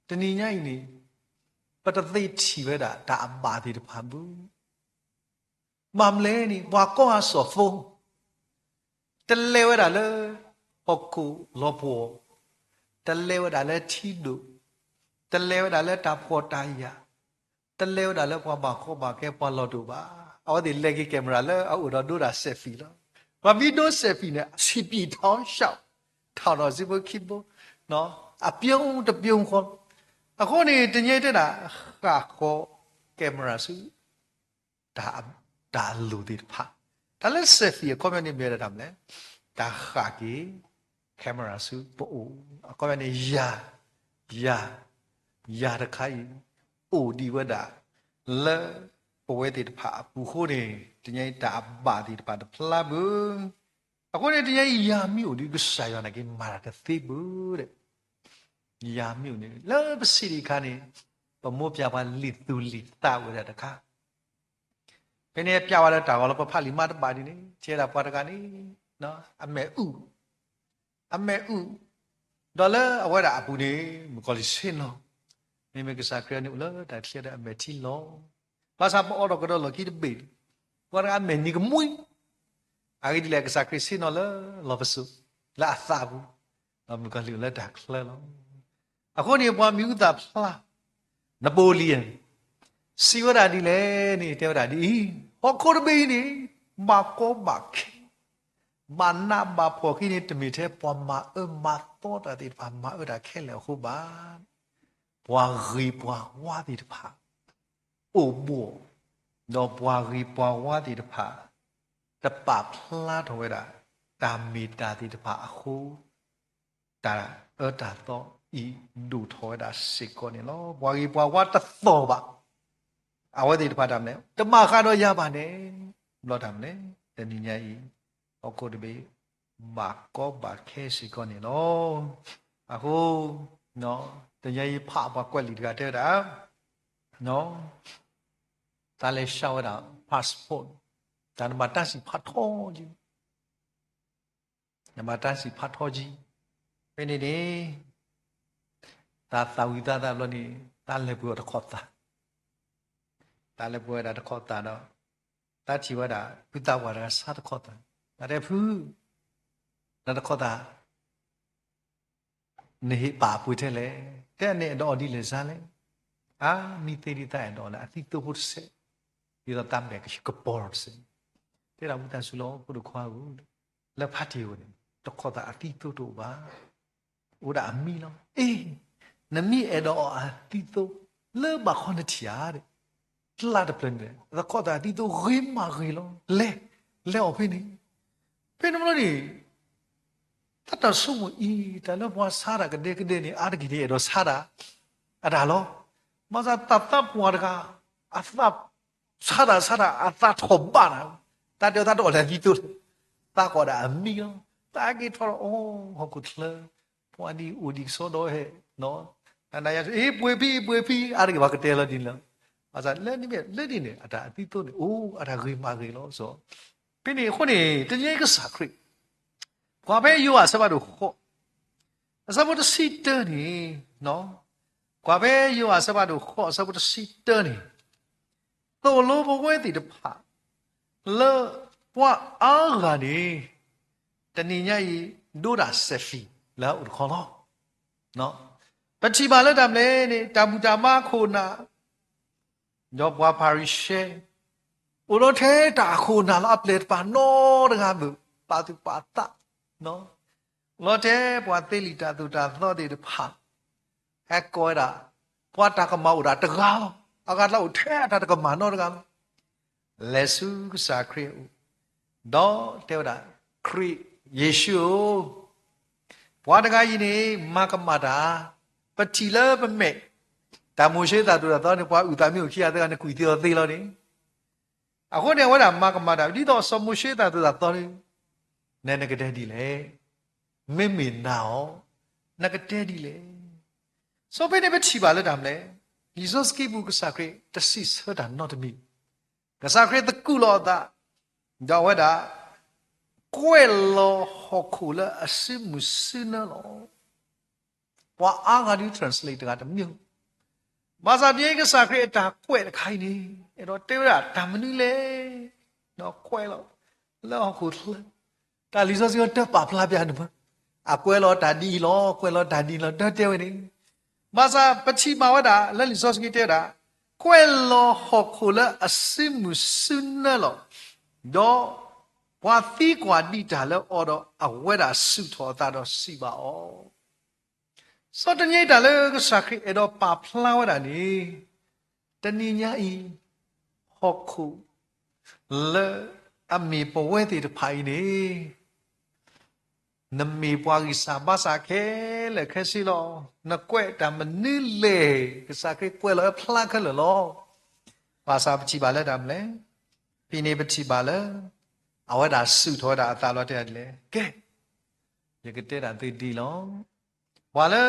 တနံၤညါအံၤန့ၣ်, ပတသ့ထံၣ်ဝဲဒၣ်တၢ်အဘၣ်သ့ၣ်တဖၣ်ဘၣ်. ဘၣ်မနုၤလဲၣ်န့ၣ် ပှၤကိးအစီၣ်ဖိ တလဲၤဝဲဒၣ်လၢ ဟီၣ်ခိၣ်လီၤပှီၢ်, တလဲၤဝဲဒၣ်လၢထံဒိၣ်, တလဲၤဝဲဒၣ်လၢတၢ်ဖှီၣ်တၢ်ယာ်, တလဲၤဝဲဒၣ်လၢပှၤဘၣ်ကီဘၣ်ခဲပှၤလီၢ်တအိၣ်ဘၣ်. အဝဲသ့ၣ်လဲၤက့ၤ camera လၢအအိၣ်ဒီးဒိတၢ် selfie လီၤ. ပှၤမ့ၢ်ဒိ selfie န့ၣ် စံးပံးထီၣ်ရှောက်, ထီၣ်ဒီးစံးဖိခံဘိ, အပျိတပျိဃီ. အဃိန့ၣ် တနံၤအံၤတဲဒၣ် ဃၣ်ဃီ camera ဆူ တၢ်အလိၣ်သ့ၣ်တဖၣ်, တၢ်လၢ selfie အခီပညီန့ၣ်မ့ၢ်ဝဲဒၣ်တၢ်မနုၤလဲၣ်, တၢ်ဃၣ်က့ၤ camera ဆူပအိၣ်, အခီပညီန့ၣ် ယၤ, ယၤ, ယၤတခါအံၤ အိၣ်ဒံးဝဲဒၣ် လၢပဝဲသ့ၣ်တဖၣ်အပူၤအဃိန့ၣ် တနံၤအံၤတၢ်အဘၣ်သ့ၣ်တဖၣ်တဖျါဘၣ်. အဃိန့ၣ် တနံၤအံၤယၤမ့ၢ်အိၣ်ဒီးကစၢ်ယွၤန့ၣ်က့ၤမၤတၢ်တသ့ဘၣ်ဒီး ယၤမ့ၢ်အိၣ်န့ၣ် လၢပစံးဒံးအခါန့ၣ်, ပ ပမိၢ်ပၢ်ပှၤလံာ်သူၣ်လံာ်သးအိၣ်ဝဲဒၣ်တခါ, ဖဲန့ၣ်ပျဲဝဲလၢတၢ်ဂီၤလီၤ ပဖးလံာ်မါတဘၣ်ဒ်န့ၣ် တဲဒၣ်ပှၤတဂၤန့ၣ် အမဲာ်အုၣ်, အမဲာ်အုၣ်, ဒီးလၢအဝဲဒၣ်အပူၤန့ၣ် မုၣ်ကီၤလံၢ်ဆ့ၣ်နီၤ, မ့မ့ၢ်ကစၢ်ခရံာ်န့ၣ်အိၣ်လၢတၢ်ချ့ဒီးအမဲာ်ထံလီၤ. ဘၣ်ဆၣ်ပအီၣ်ဒီးကဒီးလီၢ်ခံတဘ့ၣ်န့ၣ် ပှၤတဂၤအမဲာ်နံၤကမှံ, အဂ့ၢ်ဒ်လဲၣ် ကစၢ်ခရံာ်ဆ့ၣ်နီၤလၢလီၢ်ပစိာ် လၢအသးပူၤ, ဒီးမုၣ်ကီၤလံၢ်အိၣ်လၢတၢ်ချၢလီၤ. အဃိန့ၣ် ပှၤမံၤဟူသၣ်ဖျါ Napoleon စံးဝဲဒၣ်ဒ်လဲၣ်န့ၣ် တဲဝဲဒၣ်ဒ်အံၤ, ဟီၣ်ခိၣ်တဘ့ၣ်အံၤန့ၣ် ဘၣ်ကီဘၣ်ခဲ ဘၣ်နးဘၣ်ဖှီၣ်ခံန့ၣ် တမ့ၢ်ထဲပှၤမၤအၢမၤသီတၢ်သ့ၣ်တဖၣ် မၤအၢတၢ်ခဲလၢာ်အဃိဘၣ်. ပှၤဂ့ၤပှၤဝါသ့ၣ်တဖၣ် အိၣ်ဘှီၣ်, ဒီးပှၤဂ့ၤပှၤဝါသ့ၣ်တဖၣ် တပာ်ဖျါထီၣ်ဝဲဒၣ် တၢ်မ့ၢ်တၢ်သ့ၣ်တဖၣ်အဃိ တၢ်အၢတၢ်သီအံၤဒိၣ်ထီၣ်ဝဲဒၣ်စ့ၢ်ကီးန့ၣ်လီၤ. ပှၤဂ့ၤပှၤဝါတသီၣ်ဘၣ်. အဝဲသ့ၣ်တဖၣ်တၢ်မနုၤလဲၣ် တမၤဃးဒီးယၤဘၣ်န့ၣ် ဘျီတၢ်မနုၤလဲၣ် တနံၤညါအံၤ ဟီၣ်ခိၣ်တဘ့ၣ် ဘၣ်ကီဘၣ်ခဲစ့ၢ်ကီးန့ၣ်လီၤ. အဃိ တနံၤညါအံၤဖးပှၤကွဲးလံာ်တဂၤတဲဝဲဒၣ် သးလဲၤဆှၢဝဲဒၣ် passport တၢ်နဘၣ်တၢ်စံးဖးထီကံ နဘၣ်တၢ်စံးဖးထီကံ ဖဲန့ၣ်န့ၣ် သးသးဝံၤသးသးဘျီန့ၣ် သးလဲၤပှ့ၤအီၤတခီၣ်သး, သးလဲၤပှ့ၤဝဲဒၣ်တခီၣ်သးဒီး သးထံၣ်ဝဲဒၣ် ဖုသးပှၢ်တဂၤဆါတခီၣ်သး, သးတဲဖု နတခီၣ်သး နဟ့ၣ်ပာ်အပှ့ၤထဲလဲၣ်, တဲန့ၣ်အဲၣ်ဒိးအီၤဒ်လဲၣ်စါလဲၣ်, အါ မံသ့ဒ်သးအဲၣ်ဒိးလၢအသံသိဖိတစဲး, ဒ်သိးသးမဲာ်ကပီၤတစဲး, တဲဒၣ်ဝံသးစူၤလီၤ ဖိဒိၣ်ခွါဧၢ, လၢဖါတံၢ်ဧိၤန့ၣ် တခီၣ်သးအသံသိတအိၣ်ဘၣ်, အိၣ်ဒၣ်အမံလီၤ. အ့ နမ့ၢ်အဲၣ်ဒိးအီၤအသံသိ လၢဘၣ်ခီနထံၣ်ဧါ, တလါတဖျၢၣ်န့ၣ် တခီၣ်သးအသံသိဂ့ၤမးဂ့ၤလီၤ, လဲၤ လဲၤအီၤဖဲန့ၣ် ဖဲန့ၣ်ဘျီန့ၣ် တၢ်တၢ်ဆိကမိၣ်အံၤ တၢ်လၢပှၤဆါတၢ်ကဒဲကဒဲန့ၣ် အါတက့ၢ်န့ၣ် အဲၣ်ဒိးဆါတၢ် အတၢ်လီၤ. ဘၣ်ဆၣ်သးသးပှၢ်တဂၤ အသး ဆါတၢ်ဆါတၢ် အသးထီၣ်ဘၣ်နၤ, တၢ်တဲအီၤသးတအီၣ်လၢသံသိလၢၤ, သးကီးဒၣ်အမံလီၤ. သးက့ၤထီၣ်ဒီး အိ ဟီၣ်ခိၣ်ချၢ ပှၤဒ်အိၣ်ဒံးကစီဒီးဟဲ နၤနၤယၤ အ့ ပှ့ၤဖံ ပှ့ၤဖံ အါတက့ၢ်ပှၤကတဲလီၤဒ်န့ၣ်လီၤ. ဘၣ်ဆၣ်လၢန့ၣ်မ့ၢ်လၢန့ၣ်န့ၣ် အတၢ်အသံသိန့ၣ် အိၣ်အတၢ်ဂ့ၤမးဂ့ၤလီၤ. ဖဲန့ၣ်အဃိန့ၣ် တနံၤညါအံၤကစၢ်ခရံာ် ကွၢ်ဖဲယိၤဟၣ်အဆၢဖးဒိၣ်ဃိး အဆၢဖိတဆံတၢန့ၣ်, ကွၢ်ဖဲယိၤဟၣ်အဆၢဖးဒိၣ်ဃိး အဆၢဖိတဆံတၢန့ၣ်, သိၣ်လိပဝဲသ့ၣ်တဖၣ် လၢပှၤအါဂၤန့ၣ် တနံၤညါအံၤ ဒိတၢ်စဲးဖံးလၢအအိၣ်တခီလီၤ. ပထံၣ်ဘၣ်လၢတၢ်မနုၤလဲၣ်န့ၣ် တၢ်ဘူၣ်တၢ်ဘါခိၣ်နၢ် ဒီးပှၤဖၤရံၤၡဲ အိၣ်လီၤထဲတၢ်အခိၣ်နၢ်လၢအပျဲၢ်တဖၣ်နီတဂၤဘၣ် ပာ်သူၣ်ပာ်သး လီၤထဲပှၤသ့လံာ်တၢ်သိၣ်တၢ်သီသ့ၣ်တဖၣ် ဟဲကိးဝဲဒၣ် ပှၤတၢ်ကမၣ်အိၣ်ဒၣ်တဂၤလီၤ. အဂၤတလၢအိၣ်ထဲအတၢ်တကမၣ်နီတဂၤလီၤ. လဲၤဆူကစၢ်ခရံာ်အအိၣ် ဒီးတဲဝဲဒၣ် ခရံာ်ယ့ၣ်ၡူးဧၢ, ပှၤတဂၤအံၤန့ၣ် မၤကမၣ်တၢ် ပထံၣ်လၢပမဲာ် တၢ်မိၤၡ့တၢ်သိၣ်တၢ်သီန့ၣ် ပှၤအုၣ်သးမ့ၢ်အိၣ်ခံဂၤသၢဂၤန့ၣ် ကွံာ်သ့အီၤသ့လီၤန့ၣ် အဃိန့ၣ် အဝဲဒၣ်မၤကမၣ်တၢ် ဒ်သိးစီၤမိၤၡ့တၢ်သိၣ်တၢ်သီန့ၣ် နဲနကတဲဒ်လဲၣ်, မ့မ့ၢ်နၤအီၤ နကတဲဒ်လဲၣ်. စီၤပ့းတရူးပထံၣ်ဘၣ်လၢတၢ်မနုၤလဲၣ်, လံာ်စီဆှံပူၤကစၢ်ခရံာ်တစံးဆၢတၢ်နီတမံၤ, ကစၢ်ခရံာ်သကူးလီၤအသး, ဒီးအဝဲဒၣ် ကွဲးလီၤဟီၣ်ခိၣ်လၢအစုမုၢ်စုနၢလီၤ. ပှၤအါဂၤဒုး translate တဂၤတမ့ၢ်, ဘၣ်ဆၣ်ဒ်ကစၢ်ခရံာ်အတၢ်ကွဲးတခါအံၤန့ၣ် အဲၣ်ဒိးတဲဝဲဒၣ်တၢ်မနုၤလဲၣ်, ဒီးကွဲးလီၤလၢဟီၣ်ခိၣ်ချၢ, တၢ်လံာ်စီဆှံတပာ်ဖျါပျၢ်န့ၣ်မး, အကွဲးလီၤတၢ်ဒ်အံၤလီၤ, ကွဲးလီၤတၢ်ဒ်အံၤလီၤ ဒီးတဲဝဲန့ၣ်, ဘၣ်ဆၣ်ပထံၣ်ဘၣ်ဝဲဒၣ်လၢလံာ်စီဆှံတဲဝဲဒၣ်, ကွဲးလီၤဟီၣ်ခိၣ်လၢအစုမုၢ်စုနၢလီၤ, ဒီးပှၤသံကွၢ်ဒံးတၢ်လၢအီၤဒီး အဝဲဒၣ်စူၢ်ထီၣ်အသးဒီးစံးဘၣ်အီၤ စီၤတနံၤတၢ်လၢကစၢ်ခရံာ်အဲၣ်ဒိးပာ်ဖျါဝဲဒၣ်န့ၣ်, တနံၤညါအံၤ ဟီၣ်ခိၣ်လၢအမ့ၢ်ပဝဲသ့ၣ်တဖၣ်အံၤန့ၣ်, နမ့ၢ်ပှၤဂံၢ်စၢ်ဘါစၢ်ခဲလၢာ်ခဲဆ့လီၤ. နကွဲးတၢ်မနုၤလဲၣ်, ကစၢ်ခရံာ်ကွဲးလီၤဝဲဖျါခဲလၢာ်လီၤ. ဘၣ်ဆၣ်ပထံၣ်ဘၣ်လၢတၢ်မနုၤလဲၣ်, ဖဲန့ၣ်ပထံၣ်ဘၣ်လၢ အဝဲဒၣ်စူၢ်ထီၣ်ဝဲဒၣ်အသးလီၤတဲဒ်လဲၣ်, ကဲ ယကတဲဒၣ်သုဒ်အံၤလီၤ. ပှၤလၢ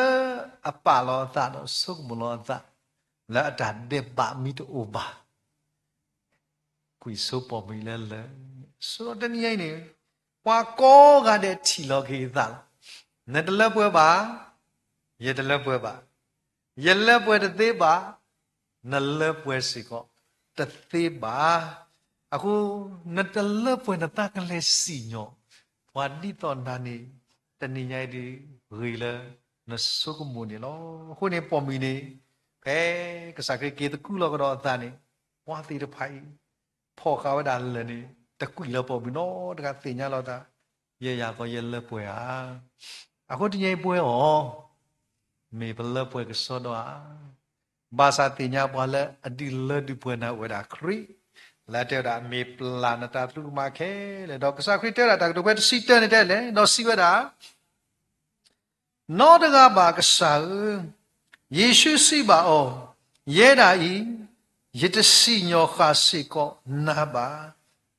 အပာ်လီၤအသးဒီးဆိကမိၣ်လီၤအသး, လၢအတၢ်ဒဲးဘးမ့ၢ်တအိၣ်ဘၣ် ကွံာ်ဆိပိာ်မုၣ်လၢလၢာ်, ဆိဒီးတနံၤညါအံၤန့ၣ် ပှၤကိးဂၤဒဲးထံၣ်လီၤက့ၤအသးလီၤ. နတလၢပှဲၤဘၣ်, ယတလၢပှဲၤဘၣ်, ယလၢပှဲၤတသ့ဘၣ်, နလၢပှဲၤစ့ၢ်ကီးတသ့ဘၣ်. အဃိ နတလၢပှဲၤနသးကလဲၤစံၣ်ညီၣ် ပှၤဒ်သိးနၤန့ၣ် တနံၤညါအံၤဒုး ဂ့ၤလၢနဆိကမိၣ်န့ၣ်လီၤ. အဃိန့ၣ် ပိာ်မုၣ်န့ၣ် ဖဲကစၢ်ခရံာ်က့ၤသကူးလီၤကဒီးအသးန့ၣ် ပှၤသ့ၣ်တဖၣ်အံၤ ဖီၣ်ဃာ်ဝဲဒၣ်လၢာ်န့ၣ် တကွံာ်လၢပိာ်မုၣ်နီတဂၤသ့ၣ်ညါလီၤသး, ယဲယၤကီးယလၢပှဲၤဧါ. အဃိတနံၤညါအံၤပဝဲအီၤ မ့ၢ်ပလၢပှဲၤကစီဒီဧါ. ဘၣ်ဆၣ်သ့ၣ်ညါပှၤလၢအဒုးလၢဒုးပှဲၤနၤအိၣ်ဝဲဒၣ်ခရံာ်, လၢတဲဝဲဒၣ် မ့ၢ်ပျၢ်နတၢ်သရူးကမၣ်ခဲလၢာ်, ဒီးကစၢ်ခရံာ်တဲဝဲဒၣ်တၢ်ကတိၤဖဲတဆံတၢန့ၣ်တဲလဲၣ်, ဒီးစံးဝဲဒၣ် နီတဂၤဘၣ်ကစၢ်ဧၢ, ယ့ၣ်ၡူးစံးဘၣ်အီၤ, ယဲဒၣ်အံၤ, ယတစံၣ်ညီၣ်ဃာ်စ့ၢ်ကီးနၤဘၣ်,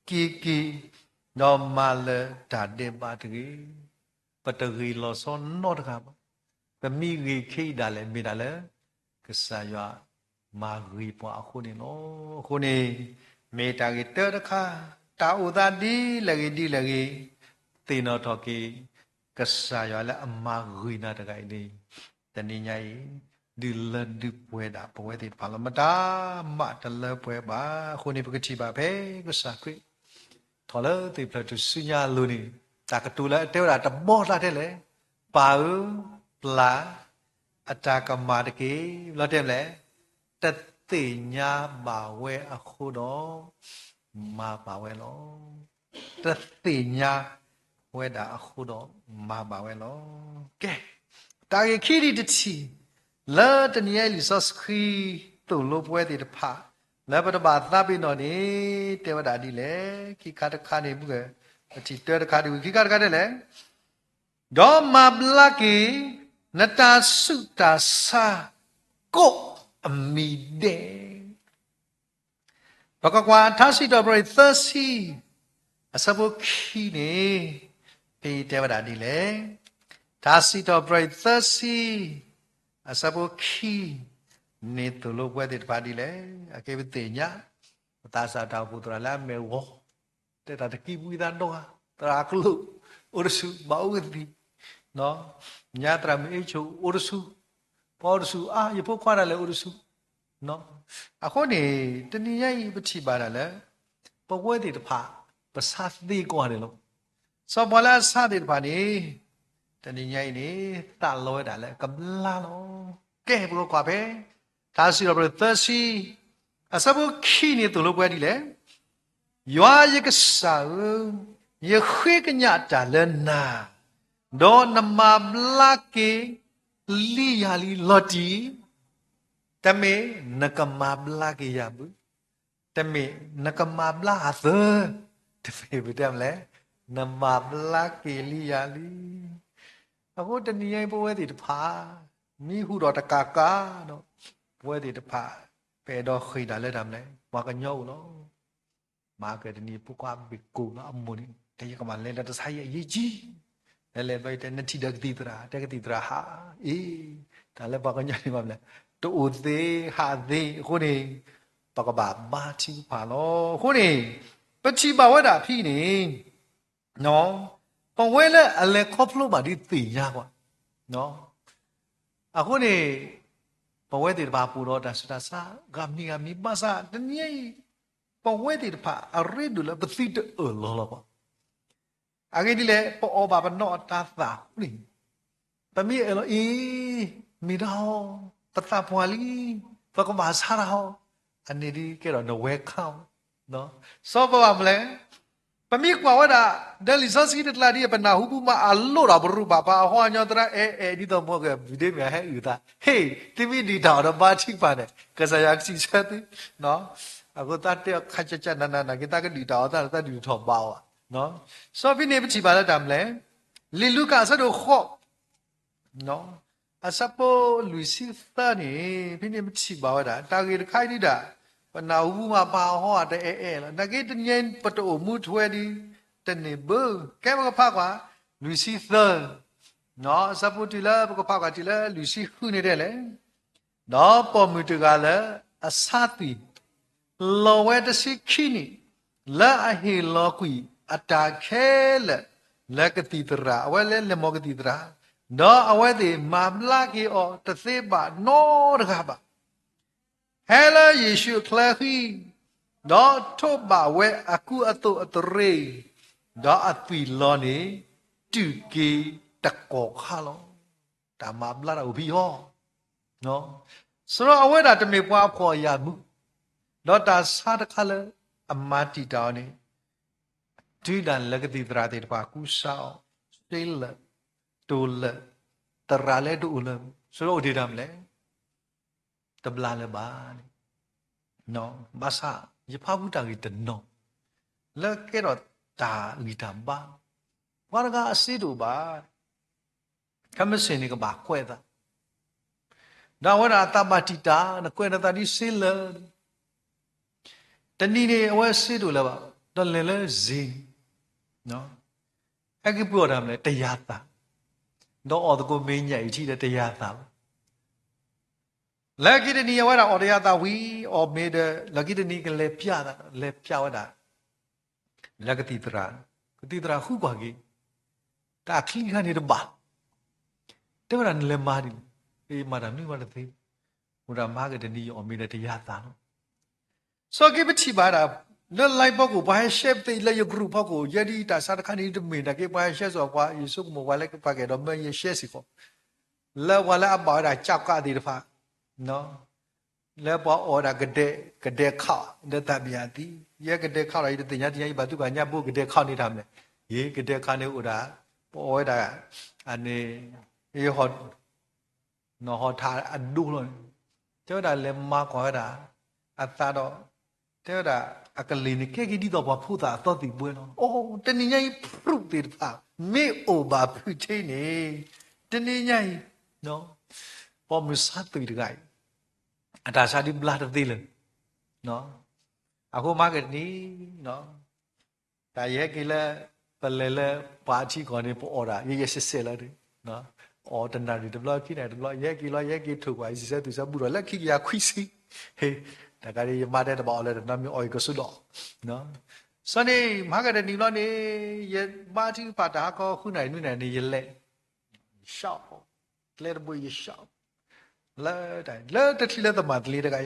က့ၤက့ၤ, ဒီးမၤလၢၤတၢ်ဒဲးဘးတဂ့ၤ. ပတဂ့ၤလီၤဆီနီတဂၤဘၣ်. ပမ့ၢ်ဂ့ၤခဲအံၤဒၣ်လဲာ် မ့ၢ်ဒၣ်လၢ ကစၢ်ယွၤမၤဂ့ၤပှၤအဃိန့ၣ်လီၤ. အဃိန့ၣ် မ့ၢ်တၢ်ဂ့ၤတၢတခါ, တၢ်အိၣ်သးဒ်လဲၣ်ဂ့ၤဒ်လဲၣ်ဂ့ၤ, သ့ၣ်နီၣ်ထီၣ်က့ၤ ကစၢ်ယွၤလၢအမၤဂ့ၤနၤတဂၤအံၤန့ၣ် တနံၤညါအံၤ ဒုးလၢဒုးပှဲၤဒၣ်ပဝဲသ့ၣ်တဖၣ်လီၤ. မတၤမးတလၢပှဲၤဘၣ်. အဃိန့ၣ် ပကထံၣ်ဘၣ်ဖဲကစၢ်ခရံာ် ထီၣ်လၢသ့ၣ်ဖျၢၣ်ထူၣ်စုညါအလိၤန့ၣ် တၢ်ကတိၤလၢအတဲဝဲဒၣ်တဘီတၢ်ထဲလဲၣ်, ပၢ်ဧၢ, ပျၢ်အတၢ်ကမၣ်တက့ၢ်. ဘျီတဲလဲၣ်, တသ့ၣ်ညါဘၣ်ဝဲအဃိဒီး မၤဘၣ်ဝဲလီၤ. တသ့ၣ်ညါဝဲဒၣ်အဃိဒီး မၤဘၣ်ဝဲလီၤ. ကဲ, တၢ်ဂ့ၢ်ခံဒံးတထံၣ် လၢတနံၤညါအံၤလံာ်စီဆှံသိၣ်လိပဝဲသ့ၣ်တဖၣ် လၢပတဘၣ်သးပ့ၤနီၣ်န့ၣ် တဲဝဲဒၣ်ဒ်လဲၣ်. ခံခါတခါန့ၣ် ပကထံၣ်တၢတခါဒ်ဝံၤ ခံခါတခါဒ်လဲၣ်. ဒီးမၤဘျါက့ၤ နတၢ်ဆူးတၢ်ဆါ ကိးအမံၤဒဲး ပကကွၢ်ထါစံးထီၣ်ပတြၢၤ သၢဆံ အဆၢဖိခံန့ၣ် ဖဲအံၤတဲဝဲဒၣ်ဒ်လဲၣ်. ထါစံးထီၣ်ပတြၢၤ သၢဆံ အဆၢဖိခံ န့ၣ်သိၣ်လိပဝဲသ့ၣ်တဖၣ်ဒ်လဲၣ်. အကဲပသ့ၣ်ညါ ပသးစၢ်တၢ်အိၣ်ဖှိၣ်သရၣ်လၢအမ့ၢ်ဂီၤ တဲတၢ်တကံၢ်ပူၤသးဒီဂၤ သရၣ်အကလုာ် အိၣ်တဆူၣ် ဘၣ်အိၣ်ကသံၣ်, ညါသရၣ်မုၣ်အ့ၣ်ဆိၣ် အိၣ်တဆူၣ်, ပှၤအိၣ်တဆူၣ်အါ ယဖိခွါဒၣ်လဲာ်အိၣ်တဆူၣ်. အဃိန့ၣ် တနံၤညါအံၤပထံၣ်ဘၣ်ဒၣ်လၢ ပဝဲသ့ၣ်တဖၣ် ပဆါသ့ကိးဂၤဒဲးလီၤ. စီၤပၤလၢအဆါသ့ၣ်တဖၣ်န့ၣ် တနံၤညါအံၤန့ၣ် သးလီဝဲဒၣ်လၢအကဘျါလီၤ. ကဲ ပကကွၢ်ဖဲ ထါစံးထီၣ်ပတြၢၤ သၢဆံ အဆၢဖိခံန့ၣ်သိၣ်လိပဝဲဒ်လဲၣ်. ယွၤယကစၢ်ဧၢ, ယဃ့ကညးတၢ်လၢနၤ, ဒီးနမၤဘျါက့ၤလံယၤလံလီၤတံၢ်, တမ့ၢ်နကမၤဘျါက့ၤယၤဘၣ်, တမ့ၢ်နကမၤဘျါအသး, တမ့ၢ်ပတဲမလဲၣ်, နမၤဘျါက့ၤလံယၤလံ. အဃိတနံၤညါအံၤပဝဲသ့ၣ်တဖၣ် မ့ၢ်ဟူးဒီးတကးကးဒီး ပဝဲသ့ၣ်တဖၣ် ပအဲၣ်ဒိးဃ့ၢ်တၢ်လၢတၢ်မလဲၣ် ပှၤကညီအိၣ်လီၤ. မၤကတနံၤဖိခွါဘ့ၣ်ကိၣ်လီၤအမိၢ်န့ၣ် တယကမၤလဲၤလၢတဆါယဲအရေးကြီး, လဲၤလဲၤဘျီယတဲ နထံၣ်ဒီးကသံၣ်သရၣ် တဲကသံၣ်သရၣ်ဟး, အ့ တၢ်လၢပှၤကညီန့ၣ်မၤမလဲၣ် တအိၣ်သ့ဟးသ့အဃိန့ၣ် ပကဘၣ်ဘါထုကဖၣ်လီၤ. အဃိန့ၣ် ပထံၣ်ဘၣ်ဝဲဒၣ်ဖဲန့ၣ် ပဝဲလၢအလဲၤခီဖျိဘၣ်ဒ်သ့ၣ်ညါပှၤ, အဃိန့ၣ် ပဝဲသ့ၣ်တဖၣ်ပအိၣ်ဒီးတၢ်ဆူးတၢ်ဆါ ဂၤမံၤဂၤမံၤ ဘၣ်ဆၣ်တနံၤအံၤ ပဝဲသ့ၣ်တဖၣ်အရ့ဒိၣ်လၢပသုတအၢၣ်လီၤလီၤပှၤ အဂ့ၢ်ဒ်လဲၣ် ပအီၣ်ဘၣ်ပနီၣ်အတၢ်သးဃုန့ၣ်, ပမ့ၢ်အၢၣ်လီၤအံၤ မ့ၢ်တၢ်အီၣ်, ပသးပှၢ်လံ, ပကဘၣ်ဆါတၢ်အီၣ်, အန့ၣ်ဒ်ကဲထီၣ်နဝဲခါအီၤ, စီၤပၤဘၣ်မလဲၣ်, ပမ့ၢ်ကွၢ်ဝဲဒၣ် ဒီးလံာ်စီဆှံတကျါဒ် ပနၢ်ဟူပူၤမးအလိၣ်ဒီးပရူၢ်ဘၣ်ပှၤအဟီအညီသရၣ်အဲၣ်အဲၣ်ဒ်သိးမ့ၢ်ကဘုးဒ့မ့ၢ်အဟဲအုၣ်သး, ဟ့ၣ် သုမ့ၢ်ဒုၣ်တၢ်အီၣ်ဒီးဘါထုကဖၣ်န့ၣ် ကစၢ်ယွၤကစံးဆၢသု, အဃိသတးတဲအီၤခါကၠၢ်ကၠၢ်နးနးနာ်က့ သးကဒုၣ်တၢ်အီၣ်သးဒီးသးဒုၣ်ထီၣ်ဘါအီၤဘၣ် စီၤဖံန့ၣ်ပထံၣ်ဘၣ်လၢတၢ်မလဲၣ်, လံာ်လူၤကၣ်အဆၢဒိၣ်ဃိး အဆၢဖိလွံၢ်ဆံသၢန့ၣ် ဖဲန့ၣ်ပထံၣ်ဘၣ်ဝဲဒၣ် တၢ်ဂ့ၢ်တခါအံၤဒုဒၣ် ပနၢ်ဟူပူၤမးပှၤအဟီအတအဲၣ်အဲၣ်လီၤ. နာ်က့တနံၤအံၤပတအိၣ်မူထွဲဒ် တန့ၢ်ဘၣ်. ကဲပကဖးကွၢ် လွံၢ်ဆံသၢ အဆၢဖိတုၤလၢပကဖးကွၢ်တုၤလၢလွံၢ်ဆံဃုန့ၣ်တဲလဲၣ်, ဒီးပိာ်မုၣ်တဂၤလၢအဆါသွံၣ် လီၤဝဲတဆံခံနံၣ်, လၢအဟ့ၣ်လီၤကွံာ်အတၢ်ခဲလၢာ် လၢကသံၣ်သရၣ်, အဝဲလၢလဲၤမီၤကသံၣ်သရၣ်, ဒီးအဝဲသ့ၣ်မၤဘျါက့ၤအီၤတသ့ဘၣ်နီတဂၤဘၣ်. ဟဲလၢယ့ၣ်ၡူးအချၢဃံ, ဒီးထိးဘၣ်ဝဲအကူအသိးအသရ့ၤ, ဒီးအသွံၣ်လီၤန့ၣ် တုၤက့ၤတကီၢ်ခါလီၤ. တၢ်မၤဘျါတၢ်အိၣ်ဖဲအံၤ, စးထီၣ်အဝဲဒၣ်တမ့ၢ်ပှၤဖှီၣ်ယာ်မူး, ဒီးတၢ်ဆါတခါလၢအမၤတံာ်တာ်အီၤန့ၣ်, တုၤဒၣ်လဲာ်ကသံၣ်သရၣ်သ့ၣ်တဖၣ်ကူစါအီၤ, စ့လၢာ်, တိၢ်လၢာ်, သရၣ်လၢတအိၣ်လၢၤ, စးထီၣ်အိၣ်တ့ၢ်တၢ်မနုၤလဲၣ်, တဘျါလၢၤဘၣ်န့ၣ်, ဘၣ်ဆၣ် ယဖးဖူးတၢ်ဂ့ၢ်တနီၤ လၢကဲထီၣ်တၢ်ဂံၢ်တၢ်ဘါ, ပှၤတဂၤအစ့တအိၣ်ဘၣ်, ခဲမုၢ်ဆ့ၣ်န့ၣ်ကဘၣ်ကွဲးအသး, ဒီးအဝဲဒၣ်အသးဘၣ်တံာ်တာ် နကွဲးနသးဒ်စ့လၢာ်, တနံၤန့ၣ် အဝဲစ့တအိၣ်လၢၤဘၣ်, ဒီးလဲၤလၢစ့, ဟဲက့ၤပှ့ၤအီၣ်တၢ်မနုၤလဲၣ်, တယၤသး, ဒီးအီၣ်သကိးမ့ၢ်ညၣ်အံၤထံၣ်ဒီးတယၤသးလီၤ. လၢခံတနံၤအဝဲဒၣ်အီၣ်တယၤသးဝံၤ အီၣ်မ့ၤဒီး လၢခံတနံၤကလဲၤပျးသး, လဲၤပျးဝဲဒၣ် လၢကသံၣ်သရၣ်, ကသံၣ်သရၣ်ဃုကွၢ်က့ၤ, တၢ်ချံခါန့ၣ်တဘၣ်, တဲဝဲဒၣ်နလဲၤမၤဒ်လဲၣ်, ယမၤတၢ်မနုၤမးတသ့, အိၣ်ဒၣ်မၤက့ၤတနံၤ ယအီၣ်မ့ၤဒီးတယၤသးလီၤ. စီၤက့ၤပထံၣ်ဘၣ်ဒၣ်, လၢ line ဖီခိၣ် ပှၤဟဲ share ပသ့လၢယ group ဖီခိၣ်, ယဲဒ်တၢ်ဆါတခါန့ၣ်တမ့ၢ်နာ်က့ ပှၤဟဲ share စီၤပှၤ ယဆိကမိၣ်ပှၤလၢပှၤကအဲၣ်ဒိးမၢယ share စ့ၢ်ကီး, လၢပှၤလၢအဘၣ်ဝဲဒၣ်ကၠီကးသ့ၣ်တဖၣ် လၢပှၤအီၣ်ဝဲဒၣ်ကဒဲး, ကဒဲးခး လၢသးပယၤသံ, ယဲကဒဲးခးဒီး ယတသ့ၣ်ညါတသ့ၣ်ညါ ယဘၣ်သံကွၢ်ညါဘိကဒဲးခးန့ၣ်တၢ်မနုၤလဲၣ်, ယကဒဲးခးန့ၣ်အိၣ်ဒၣ်, ပအီၣ်ဝဲဒၣ်, အန့ၣ်, ယဟီၣ်, နီၢ်ဟီၣ်ထးအဒိလီၤန့ၣ်, တဲဝဲဒၣ်လဲၤမၤကွၢ်ဝဲဒၣ်, အသးဒီး, တဲဝဲဒၣ်, အကလ့ၢ်န့ၣ်ကဲက့ၤဒ်သိးပှၤဖိသၣ်အသီသံၣ်ဘှဲလီၤ. အိၣ် တနံၤညါအံၤ proof သ့ၣ်တဖၣ် မ့ၢ်အိၣ်ဘၣ်ဖုးထ့န့ၣ်, တနံၤညါအံၤ, ပိာ်မုၣ်ဆါသွံၣ်တဂၤအံၤ, အတၢ်ဆါဒုးဘျါတသ့လၢၤ, အဃိမၤက့ၤတနံၤ, တၢ်ယဟဲက့ၤလၢ, ပလဲၤလၢပှၤအထံကီၢ်န့ၣ် ပအီၣ်ဒၣ် ယဲယဲစဲးစဲးလီၤ, အီၣ်တနၣ်ရံၣ်တဘျီခံနၣ်ရံၣ်တဘျီ ယဟဲက့ၤလီၤ ယဟဲက့ၤထိၣ်ကွၢ် ယစံးဆၢသူၣ်ဆၢဘူၣ်ထီၣ်လၢခံကယၤခွံဆံ, တၢ်ခါန့ၣ် ယမါတဲတဘၣ်အီၣ်လၢတနီၤမ့ၢ်အီၣ်အံၤကစိဒီး, စီၤန့ၣ် မၤက့ၤတနံၤဘျီန့ၣ်, ယဘါထုကဖၣ်တၢ်ဟါခီ ဃုနၣ်ရံၣ်နွံနၣ်ရံၣ်န့ၣ် ယလဲၤ, ယရှောက်, ကျဲတဘိယရှောက်, လၢ, လၢတချုးလၢသမၣ်သလ့တဂၤ,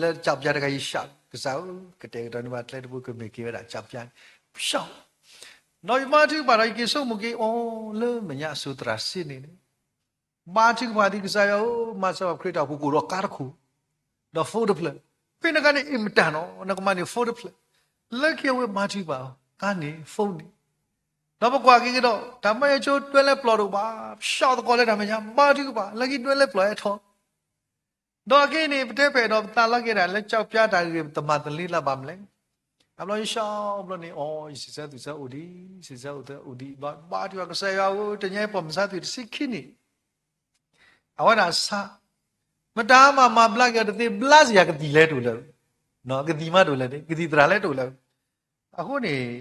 လၢကၠီပျါတဂၤယရှောက်, ကစၢ်ဧၢ, ကတဲာ်ကတီၤန့ၢ်ဘၣ်ကျဲတဘိကမ့ၢ်က့ၤဝဲဒၣ်ကၠီပျါန့ၣ်, ရှောက်, ဒီးယဘါထုကဖၣ်ဒီး ယက့ၤဆိကမိၣ်က့ၤအီၤလၢမဲာ်ညါအစိၤသရၣ်စ့န့ၣ်, ဘါထုကဖၣ်ဒ်ကစၢ်ယွၤဧၢ, မၤစၢၤဘၣ်ခရံာ်တၢ်အိၣ်ဖှိၣ်ကအိၣ်ဒီးကါတခိၣ်, ဒီး phone တဖျၢၣ်, ဖဲန့ၣ်အခါန့ၣ် အ့ၣ်မတၤနီၤ နကမၤန့ၢ် phone တဖျၢၣ်, လၢခံအဝဲဘါထုကဖၣ်, ကါန့ၣ် phone န့ၣ် ဒီးပကွၢ်က့ၤကဒီး တၢ်မၤယဆိ တွဲလဲပျီၢ်တအိၣ်ဘၣ်, ရှောက်သကိးလၢတၢ်မဲာ်ညါ ဘါထုကဖၣ် လၢခံတွဲလဲပျီၢ်အဲၣ်ထီၣ်, ဒီးအခဲအံၤန့ၣ် ပတဲပအဲၣ်ဒိးပသးလီၤက့ၤဒၣ်လၢကၠီပျါတၢ်ဂ့ၢ် သမၣ်သလ့လၢဘၣ်မနုၤလဲၣ်, အဘျီယရှောက်ဘျီန့ၣ် အိ ယစံးဆၢသူၣ်ဆၢအိၣ်ဒံး, စံးဆၢအိၣ်သၢအိၣ်ဒံးဘျီ ဘါထုကဖၣ်ကစၢ်ယွၤဧၢ, တနံၤအံၤပိာ်မုၣ်ဆါသွံၣ်တဆံခံနံၣ် အဝဲဒၣ်ဆါ, မတၤမၤမၤဘျါက့ၤအီၤတသ့, ဘျါစ့ၢ်ကီးကသံၣ်လဲၤတအိၣ်လၢၤ, ကသံၣ်မးတအိၣ်လၢၤန့ၣ်, ကသံၣ်သရၣ်လဲၤတအိၣ်လၢၤ, အဃိန့ၣ်,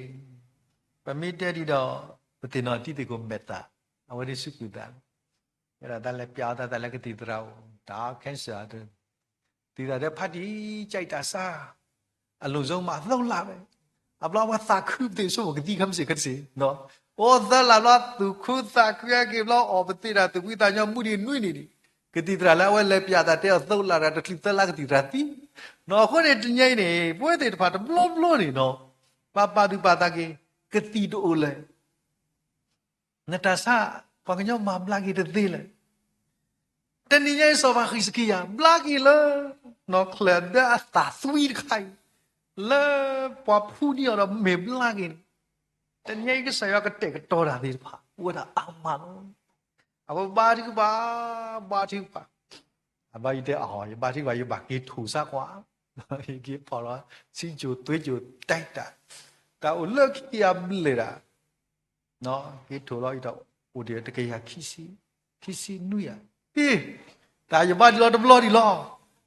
ပမ့ၢ်တဲဒ်ဒီး, ပသ့ၣ်နီၣ်ထံသ့ၣ်ခိၣ်မဲာ်သၣ်, အဝဲန့ၣ်စူးကွံာ်သးလီၤ, ဝဲဒၣ်တၢ်လဲၤပျးအီၤတၢ်သးလၢကသံၣ်သရၣ်အိၣ်, တၢ် cancer သံသးတဲဖါတံၢ်ကၠဲးတၢ်ဆါ, အလိၤစိမး သုံးလပဲ, အဘျီအဝဲသးခုပသ့ၣ်စိကသံခဲမုၢ်ဆ့ၣ်ခဲဆ့, အိၣ်သၢလးဘျီ သူၣ်ခုသးခုဟဲက့ၤဘျီ အီၣ်ပသ့ၣ်တၢ်သူၣ်ဖှံသးညီမူဒံးနွံနံၣ်န့ၣ်, ကသံၣ်သရၣ်လၢအဝဲလဲၤပျးသးတဲအီၤ သုံးလ တချုးသၢလါကသံၣ်သရၣ်သံ, အဃိန့ၣ်တနံၤအံၤန့ၣ် ပဝဲသ့ၣ်တဖၣ်တဘျီဘျီန့ၣ်နီၤ, ပပာ်သူၣ်ပာ်သးက့ၤ, ကသံၣ်တအိၣ်လၢၤ နတၢ်ဆါ, ပှၤကညီမၤဘျါက့ၤတသ့လၢၤ, တနံၤညါအံၤစီၤပၤဟံးစကံယၤ ဘျါက့ၤလၢ နီၢ်ချၢၣ်ဒၢအသၣ်သွံတခါအံၤ, လၢပှၤဖှူဒံးအီၤဒီးမ့ၢ်ဘျါက့ၤန့ၣ်, တနံၤညါအံၤကစၢ်ယွၤကတဲာ်ကတီၤတၢ်သ့ၣ်တဖၣ် အိၣ်ဝဲဒၣ်အါမးလီၤ. အဝဲဘါထုကဖၣ်, ဘါထုကဖၣ်, အဘၣ်ယတဲအီၤ ယဘါထုကဖၣ် ယဘၣ်က့ၤထိၣ်စၢ်ကွၢ်, ယက့ၤဖီၣ်လီၤ ဆံးကိၤသွံးကိၤတၢ်တၢ်, တၢ်အိၣ်လၢခံကယၤဘျဲၣ်ဒၣ် က့ၤထိၣ်လီၤအံၤဒီး အိၣ်ဒံးတကယၤခံဆံ, ခံဆံနွံယၤ, တၢ်ယဘါဒံးလီၤတဘျီဒံးလီၤ,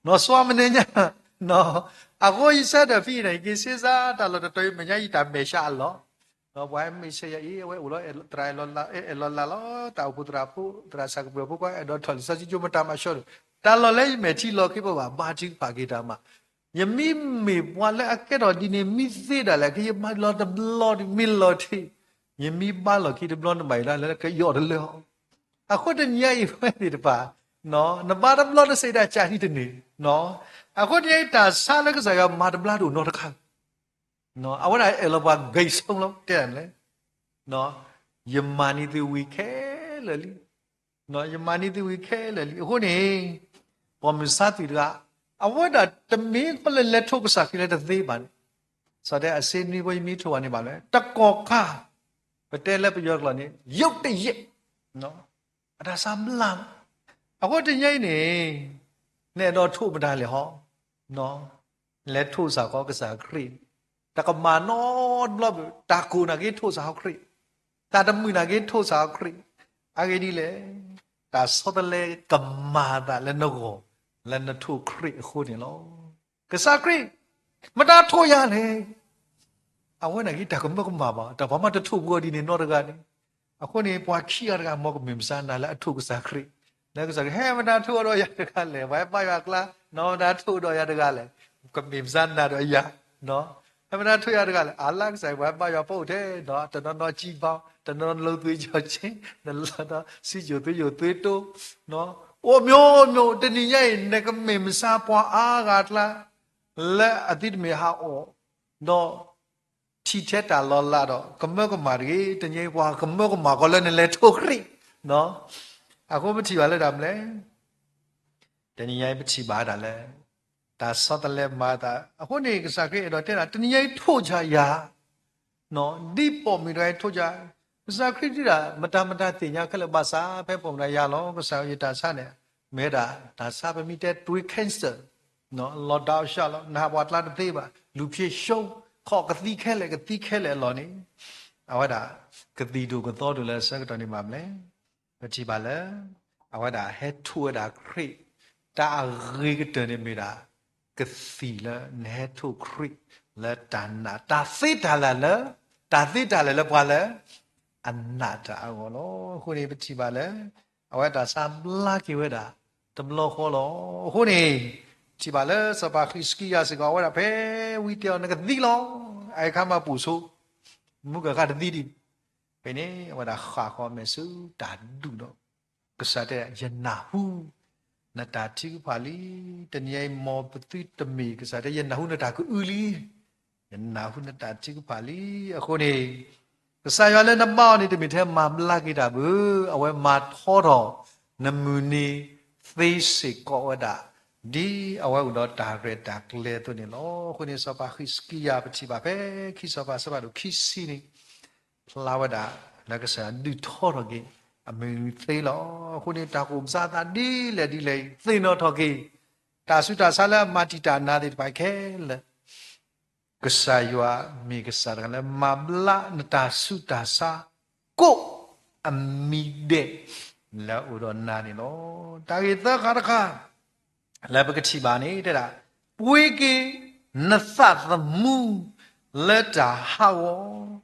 နီၢ်စွါမနုၤညါ, အဃိယဆၢထၢၣ်ဖဲအံၤန့ၣ် ယက့ၤစ့စါတၢ်လီၢ်တတီၤအံၤ မဲာ်ညါယတၢ်မဲာ်ဆှးအလီၢ်, ပှၤမ့ၢ်ဆဲးယၤအံၤ အဝဲအိၣ်လီၤသရၣ်အဲၣ်လီၤလးလီၤ, တၢ်အိၣ်ဖှိၣ်သရၣ်ဖိ သရၣ်ဆၣ်ကပၢၤဖိခွါ အဲၣ်ဒိးထီၣ်လံာ်စီဆှံကၠိမတၤမၤဆှီဒီး တၢ်လီၢ်လၢယမဲာ်ထံလီၤက့ၤပှၤဘၣ် ဘါထုကဖၣ်က့ၤတၢ်မး, ယမ့မ့ၢ်ပှၤလၢအကဲထီၣ်ဒ်န့ၣ် မ့ၢ်သ့ဒၣ်လဲာ် ကယဘါလီၤတဘျီဒ် မ့ၢ်လီၤတံၢ်, ယမ့ၢ်ဘါလီၤက့ၤတဘျီ နဘၣ်ယိၣ်ဒၣ်လၢကယီၢ်တလၢအီၤ. အဃိတနံၤညါအံၤ ပဝဲသ့ၣ်တဖၣ် နဘါတဘျီတစဲးဒၣ်ကၢ်နံၤတန့ၢ်. အဃိတနံၤညါအံၤ တၢ်ဆါလၢကစၢ်ယွၤမၤတဘျါတအိၣ်နီတခါ, အဝဲဒၣ်အဲၣ်လီၤပှၤ ဂိတ်ဆုံး လီၤ တဲဒၣ်လဲၣ်, ယမၤန့ၢ်သုဝံၤခဲလၢာ်လံ, ယမၤန့ၢ်သုဝံၤခဲလၢာ်လံ. အဃိန့ၣ် ပှၤမုၢ်ဆါသ့ၣ်တဂၤ အဝဲဒၣ်တမ့ၢ်လၢလဲၤထိးကစၢ်ခရံာ်လၢတသ့ဘၣ်န့ၣ်, စးတဲအစ့နွံဘိ ယမ့ၢ်ထိးဘၣ်န့ၣ်ဘၣ်လဲၣ် တကီၢ်ခါ ပတဲလၢပယီၤကျိာ်န့ၣ် ရုတ်တရက် အတၢ်ဆါဘျါလီၤ. အဃိတနံၤညါအံၤန့ၣ် နအဲၣ်ဒိးထိးမတၤလဲၣ်ဟီ, လဲၤထိးစ့ၢ်ကီးကစၢ်ခရံာ်, တကမၣ်နီတဘျီဘၣ် တၢ်ကိၢ်နာ်က့ထိးစ့ၢ်ကီးခရံာ်, တၢ်တမုာ်နာ်က့ထိးစ့ၢ်ကီးခရံာ်, အဂ့ၢ်ဒ်လဲၣ်, တၢ်ဆီတလဲကမၤအသးလၢနဂီၢ် လၢနထိးခရံာ်အဃိန့ၣ်လီၤ. ကစၢ်ခရံာ် မတၤထိးယၤလဲၣ် အဝဲန့ၣ်က့ၤတၢ်ကမၢကမၣ်ဘၣ်, တၢ်ပှၤမ့ၢ်တထိးပဂီၢ်ဒ်န့ၣ်နီတဂၤန့ၣ်, အဃိန့ၣ် ပှၤခံဂၤတဂၤ မ်ကမ့ၢ်မဆါနၤလၢအထိးကစၢ်ခရံာ်, လၢကစၢ်ခရံာ် ဟဲမတၤထိးဒီးယၤတဂၤလဲၣ်, ပှၤဟဲဘါယွၤအကျါ, နီၢ်မတၤထိးဒီးယၤတဂၤလဲၣ်, ကမ့ၢ်မဆါနၤဒီးယၤ, ဟဲမတၤထိးယၤတဂၤလဲၣ်, အလၢကစၢ် ပှၤဟဲဘါယွၤပိာ်အိၣ်ထဲဒီး တနီၤနီၤကံဘီ, တနီၤနီၤလိာ်သွံၣ်ကၠီဆ့, တနီၤနီၤစံယိၣ်သွ့ယိၣ်သွ့တိ, အိၣ်မျိုးမျိုး, တနံၤညါအံၤ နကမ့ၢ်မဆါပှၤအါဂၤအကျါ လၢအသုတမ့ၢ်ဟးအီၣ်ဒီး ထံၣ်ထဲတၢ်လီၤလးဒီး ကမၢကမၣ်တဂ့ၤ, တနံၤညါအံၤပှၤကမၢကမၣ်ကီးလၢနလဲၤထိးခရံာ်, အဃိပထံၣ်ဘၣ်လၢတၢ်မနုၤလဲၣ်, တနံၤညါအံၤပထံၣ်ဘၣ်ဒၣ်လၢ တၢ်ဆီတလဲမၤအသး, အဃိန့ၣ် ကစၢ်ခရံာ်အဲၣ်ဒိးတဲဒၣ် တနံၤညါအံၤထိးစ့ၢ်ကီးယၤ ဒ်ပိာ်မုၣ်တဂၤအံၤထိးစ့ၢ်ကီး, ကစၢ်ခရံာ်တဲဒၣ် မတၤမတၤသ့ၣ်ညါခဲလၢာ်ဘၣ်ဆၣ် ဖဲပိာ်မုၣ်တဂၤယၤလီၤ, ကစၢ်ယတၢ်ဆါန့ၣ် မ့ၢ်ဝဲဒၣ် တၢ်ဆါပမ့ၢ်တဲ သွေး cancer လီၤဒၣ်အီၤဆှးလီၤ, နဟးပှၤကျါတသ့ဘၣ်, လူဖြေရှုံး, ခီၣ်ကသံခဲလၢာ်ကသံခဲလၢာ်အလီၢ်န့ၣ်, အဝဲဒၣ် ကသံၣ်ဒိၣ်ကသီဒိၣ်လၢအဆၢကတီၢ်န့ၣ်ဘၣ်မနုၤလဲၣ်, ပထံၣ်ဘၣ်လၢ အဝဲဒၣ်ဟဲထိးဝဲဒၣ်ခရံာ်, တၢ်အဂ့ၤကတၢၢ်န့ၣ်မ့ၢ်ဒၣ် ကသံၣ်လၢနဟဲထိးခရံာ်လၢတၢ်နာ်, တၢ်သ့တၢ်လၢ်လၢ, တၢ်သ့တၢ်လၢ်လၢပှၤလၢ အနာ်တၢ်အဂီၢ်လီၤ. အဃိန့ၣ်ပထံၣ်ဘၣ်လၢ အဝဲတၢ်ဆါဘျါက့ၤဝဲဒၣ် တဘျီဃီလီၤ. အဃိန့ၣ် ထံၣ်ဘၣ်လၢစီၤပၤဃံးစကံယၤစ့ၢ်ကီး အဝဲဒၣ်ဖဲဝံတဲအီၤ နကသံလီၤ, အအံၤခါမးပိာ်ဆိ, မုၢ်ကခါတသံဒံး, ဖဲန့ၣ် အဝဲဒၣ်ဃၣ်ဃီအမဲာ်ဆူတၢ်ဒူၣ်ဒီး ကစၢ်တဲ ယနၢ်ဟူ နတၢ်ထုကဖၣ်လံ. တနံၤအံၤ မ်ပသုတမ့ၢ်ကစၢ်တဲ ယနၢ်ဟူနတၢ်ကအုလံ, ယနၢ်ဟူနတၢ်ထုကဖၣ်လံ. အဃိန့ၣ် ကစၢ်ယွၤလၢနဘါအီၤန့ၣ် တမ့ၢ်ထဲမၤဘျါက့ၤတၢ်ဘၣ်, အဝဲမၤထီထီၣ် နမုၢ်နံၤသ့စ့ၢ်ကီးဝဲဒၣ် ဒ်အဝဲအိၣ်ဒီးတၢ်ရဲၣ်တၢ်ကျဲၤအသိးန့ၣ်လီၤ. အဃိန့ၣ် စီၤပၤဃံးစကံယၤ ပထံၣ်ဘၣ်ဖဲခံစီၤပၤအဆၢဖးဒိၣ်ခံဆံန့ၣ် ဖျါဝဲဒၣ် လၢကစၢ်ယွၤဒုးထီထီၣ်က့ၤ အမုၢ်နံၤသ့လီၤ. အဃိန့ၣ် တၢ်ကအိၣ်မုာ်အသးဒ်လဲၣ်ဒ်လဲၣ် သ့ၣ်နီၣ်ထီၣ်က့ၤ တၢ်ဆူးတၢ်ဆါလၢအမၤတံာ်တာ်နၤသ့ၣ်တဖၣ်ခဲလၢာ် ကစၢ်ယွၤမ့ၢ်ကစၢ်တဂၤလၢမၤဘျါနတၢ်ဆူးတၢ်ဆါ ကိးအမံၤဒဲး လၢအအိၣ်ဒီးနၤန့ၣ်လီၤ. တၢ်ဂ့ၢ်သၢခါတခါ လၢပကထံၣ်ဘၣ်န့ၣ် တဲဒၣ် ပှ့ၤက့ၤနသးသမူလၢတၢ်ဟးဂီၤ,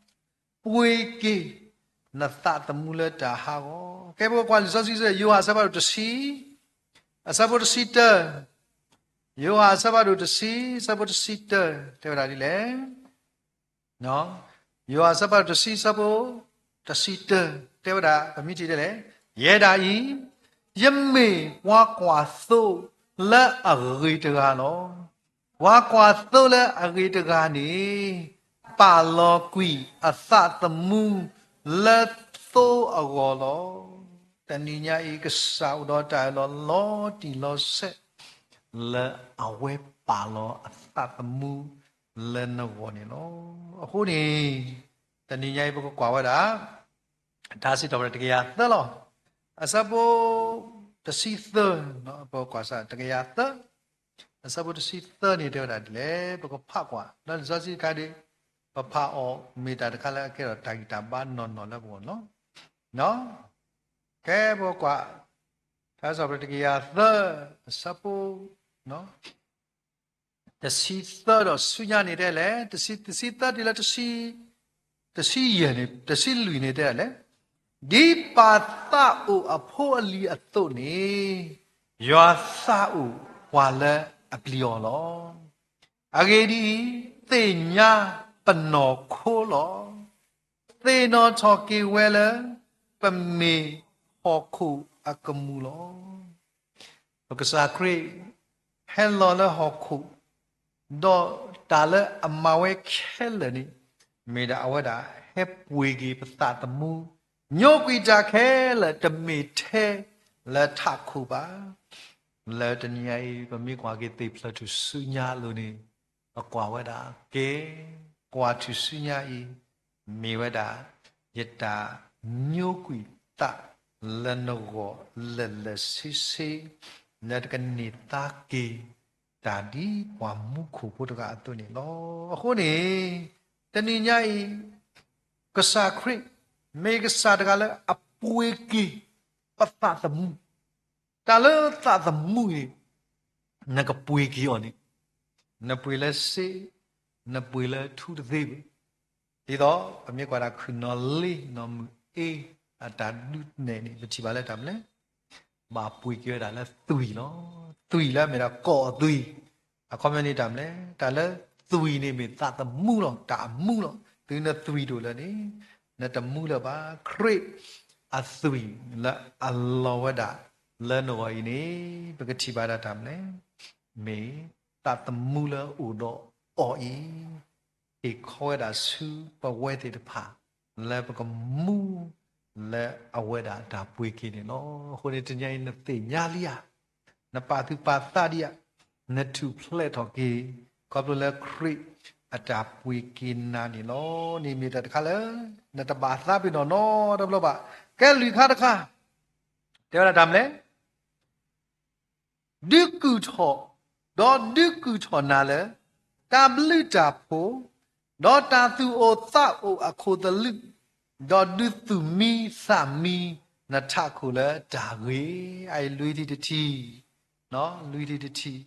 ပှ့ၤက့ၤ နသးသမူလၢတၢ်ဟးဂီၤ. ကဲ ပကကွၢ်လံာ်စီဆှံ ယိၤဟၣ်အဆၢဖးဒိၣ်တဆံ, အဆၢဖိတဆံတၢ, ယိၤဟၣ်အဆၢဖးဒိၣ်တဆံ အဆၢဖိတဆံတၢ တဲဝဲဒၣ်ဒ်လဲၣ်. ယိၤဟၣ်အဆၢဖးဒိၣ်တဆံ အဆၢဖိတဆံတၢ တဲဝဲဒၣ် ပမ့ၢ်ထံၣ်ဒ်လဲၣ်, ယဲဒၣ်အံၤ ယမ့ၢ်ပှၤကွၢ်သိလၢအဂ့ၤတဂၤလီၤ. ပှၤကွၢ်သိလၢအဂ့ၤတဂၤန့ၣ် ပာ်လီၤကွံာ်အသးသမူလၢသိအဂီၢ်လီၤ. တနံၤညါအံၤ ကစၢ်အိၣ်ဒီးတၢ်အၢၣ်လီၤလီၤတံၢ်လီၤဆဲး လၢအဝဲပာ်လီၤအသးသမူလၢနဂီၢ်န့ၣ်လီၤ. အဃိန့ၣ် တနံၤညါအံၤ ပကကွၢ်ဝဲဒၣ် ထါစံးထီၣ်ပတြၢၤတကယၤသၢလီၤ. အဆၢဖိတဆံသၢ, ပကွၢ်စၢ်တကယၤသၢ, အဆၢဖိတဆံသၢန့ၣ် တဲဝဲဒၣ်ဒ်လဲၣ်, ပကဖးကွၢ် ဒီးလံာ်စီဆှံတခါဒီး ပဖးအီၤ မ့ၢ်တၢ်တခါလၢအကဲထီၣ်တၢ်ဂံၢ်တၢ်ဘါနီၢ်နီၢ်လၢပဂီၢ်န့ၣ်လီၤ. ကဲ ပကွၢ် ထါစံးထီၣ်ပတြၢၤတကယၤသၢ အဆၢဖိ တဆံသၢဒီးဆူညါန့ၣ် တဲလဲၣ်, တဆံ, တဆံသၢတုၤလၢ တဆံယဲၢ်န့ၣ်, တဆံလွံၢ်န့ၣ် တဲဒ်လဲၣ်, ဒ်ပၢ်သးအိၣ်အဖိအလံၤအသိးန့ၣ်, ယွၤသးအိၣ်ပှၤလၢအပျံၤအီၤလီၤ. အဂ့ၢ်ဒ်အံၤ, သ့ၣ်ညါပနီၢ်ခိလီၤ. သ့ၣ်နီၣ်ထီၣ်က့ၤဝဲလၢ ပမ့ၢ်ဟီၣ်ခိၣ်အကမူၣ်လီၤ. ပကစၢ်ခရံာ် ဟဲလီၤလၢဟီၣ်ခိၣ်, ဒီးတၢ်လၢအမၤဝဲခဲလၢာ်န့ၣ် မ့ၢ်ဒၣ်အဝဲဒၣ်ဟဲပှ့ၤက့ၤပသးသမူ, ညိကွံာ်တၢ်ခဲလၢာ် တမ့ၢ်ထဲလၢထးခိၣ်ဘၣ်. လၢတနံၤညါအံၤ ပမ့ၢ်ကွၢ်က့ၤသ့ၣ်ဖျၢၣ်ထူၣ်စုညါအလိၤန့ၣ်, ပကွၢ်ဝဲဒၣ်ကဲ, ကွၢ်ထူၣ်စုညါအံၤ မ့ၢ်ဝဲဒၣ် ယတၢ်ညိကွံာ်သးလၢနဂီၢ်လၢာ်လၢာ်ဆ့ဆ့, လၢတကန့ၢ်သါက့ၤ တၢ်ဒ်ပှၤမူခိၣ်ဖိတဂၤအသိးန့ၣ်လီၤ. အဃိန့ၣ် တနံၤညါအံၤ ကစၢ်ခရံာ် မ့ၢ်ကစၢ်တဂၤလၢအပှ့ၤက့ၤပသးသမူ, တၢ်လၢသးသမူန့ၣ် နကပှ့ၤက့ၤအီၤန့ၣ်, နပှ့ၤလၢစ့, နပှ့ၤလၢထူတသ့ဘၣ်. ဒ်သိး ပမ့ၢ်ကွၢ်ဒၣ်ခုၣ်နီၣ်လ့ နီၢ်မုၢ်အ့ အတၢ်ဒုးနဲၣ်န့ၣ် ပထံၣ်ဘၣ်လၢတၢ်မနုၤလဲၣ်, ဘၣ်ပှ့ၤက့ၤဝဲဒၣ်လၢသွံၣ်လီၤ. သွံၣ်လၢအမ့ၢ်ဒၣ်ကီၢ်အသွံၣ်, အခီပညီန့ၣ်တၢ်မနုၤလဲၣ်, တၢ်လၢသွံၣ်န့ၣ်မ့ၢ်သးသမူလီၤ, တၢ်အမူလီၤ. တုၤနသွံၣ်ဒိၣ်လၢာ်န့ၣ် နတမူလၢၤဘၣ်. ခရံာ်အသွံၣ်လၢအလီၤဝဲဒၣ်လၢနဂီၢ်အံၤန့ၣ် ပကထံၣ်ဘၣ်ဒၣ်တၢ်မနုၤလဲၣ်, မ့ၢ်သးသမူလၢအိၣ်ဒီးအီၤအံၤ ဟ့ၣ်ခီဝဲဒၣ်ဆူပဝဲသ့ၣ်တဖၣ် လၢပကမူလၢအဝဲဒၣ်တၢ်ပှ့ၤက့ၤန့ၣ်လီၤ. အဃိန့ၣ် တနံၤညါအံၤ နသ့ၣ်ညါလံဧါ, နပာ်သူၣ်ပာ်သးဒံးဧါ, နထူၣ်ဖျဲးထီၣ်က့ၤ ခီဖျိလၢခရံာ်အတၢ်ပှ့ၤက့ၤနၤန့ၣ်လီၤ. န့ၣ်မ့ၢ်တၢ်တခါလၢ နတဘၣ်သးပ့ၤနီၣ်နီတဘျီဘၣ်. ကဲလွံၢ်ခါတခါ တဲဝဲဒၣ်တၢ်မနုၤလဲၣ် ဒုးကုၢ်ထီၣ်, ဒီးဒုးကုၢ်ထီၣ်နၤလၢ တၢ်ဘျုးတၢ်ဖှိၣ်, ဒီးတၢ်သူၣ်အိၣ်သးအိၣ်အခိၣ်သလုး, ဒီးဒုးသူၣ်မံသးမံနထးခိၣ်လၢတၢ်ဂ့ၤ. အအံၤလွံၢ်ထံၣ်တထံၣ်, လွံၢ်ထံၣ်တထံၣ်,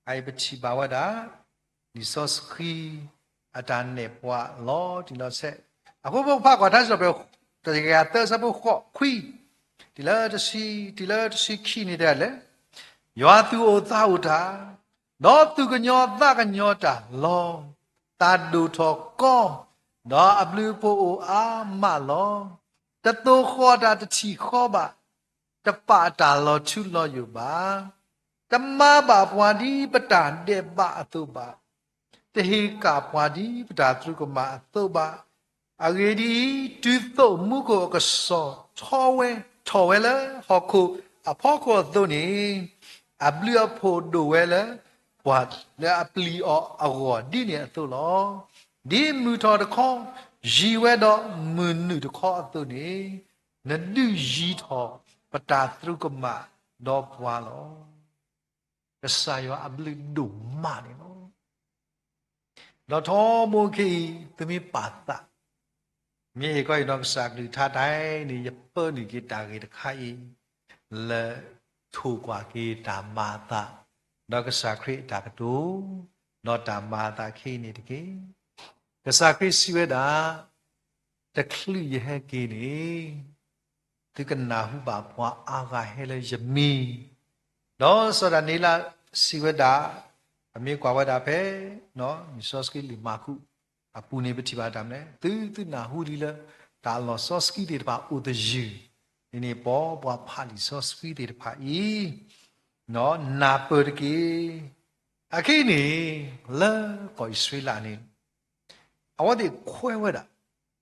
အအံၤပထံၣ်ဘၣ်ဝဲဒၣ် လံာ်စီဆှံ အတၢ်နဲၣ်ပှၤလီၤတံၢ်လီၤဆဲး. အဃိပဖးကွၢ်ထါစံးထီၣ်ပတြၢၤ တကယၤသၢဆၢဖိဃိးခွံ, တုၤလၢတဆံ, တုၤလၢတဆံခံန့ၣ်တဲလဲၣ်, ယွၤသူၣ်အိၣ်သးအိၣ်တၢ်, ဒီးသူၣ်ကညီၤသးကညီၤတၢ်လီၤ. သးဒိၣ်ထီၣ်ကီ, ဒီးအဘျုးအဖှိၣ်အိၣ်အါမးလီၤ. တသိၣ်ဃီၣ်တၢ်တထံၣ်ဃီဘၣ်, တပာ်တၢ်လီၤထူလီၤယိာ်ဘၣ်. တမၤဘၣ်ပှၤဒ်ပတၢ်ဒဲးဘးအသိးဘၣ်. တဟ့ၣ်ကၣ်ပှၤဒ်ပတၢ်သရူးကမၣ်အသိးဘၣ်. အဂ့ၢ်ဒ်အံၤ, တုၤသိးမူခိၣ်အကစီၣ်ထီၣ်ဝဲ, ထီၣ်ဝဲလၢဟီၣ်ခိၣ်အဖီခိၣ်အသိးန့ၣ်, အဘျုးအဖှိၣ်ဒိၣ်ဝဲလၢပှၤလၢအပျံၤအီၤအဂီၢ်ဒ်န့ၣ်အသိးလီၤ. ဒ်မုၢ်ထီၣ်တခီ ယံၤဝဲဒီးမုၢ်နုာ်တခီအသိးန့ၣ်, နဒုးယံၤထီၣ်ပတၢ်သရူးကမၣ်ဒီးပှၤလီၤ. ကစၢ်ယွၤအဘျုးဒိၣ်မးန့ၣ်လီၤ. ဒီးထီဘိခဲအံၤ သုမ့ၢ်ပာ်သး, မ့ၢ်အံၤကီၢ်အံၤဒီးကစၢ်ကလုၢ်ကထါတၢ်အံၤန့ၣ် ယပၢနုာ်က့ၤတၢ်ဂ့ၢ်တခါအံၤ လၢထိၣ်ကွၢ်က့ၤတၢ်မၤအသး, ဒီးကစၢ်ခရံာ်အတၢ်ကတိၤ, ဒီးတၢ်မၤအသးခဲအံၤန့ၣ်တက့ၢ်. ကစၢ်ခရံာ်စံးဝဲဒၣ်, တချုးယဟဲက့ၤန့ၣ် သုကနၢ်ဟူဘၣ်ပှၤအါဂၤဟဲလၢယမံၤ, ဒီးစီၤဒၤနံးယ့လးစံးဝဲဒၣ်, ပမ့ၢ်ကွၢ်ဝဲဒၣ်ဖဲ လံာ်စီဆှံလံာ်မၢ်ကူးအပူၤန့ၣ် ပထံၣ်ဘၣ်တၢ်မနုၤလဲၣ်, သုသုနၢ်ဟူလံလၢ တၢ်လီၢ်စီဆှံသ့ၣ်တဖၣ်အိၣ်သယုၢ်, ဒ်န့ၣ်ပှၤ ပှၤဖးလံာ်စီဆှံသ့ၣ်တဖၣ်အံၤ နၢ်ပၢၢ်တက့ၢ်. အခဲအံၤန့ၣ် လၢကီၢ်အံၣ်စရ့လးန့ၣ် အဝဲသ့ၣ်ခွဲးဝဲဒၣ်,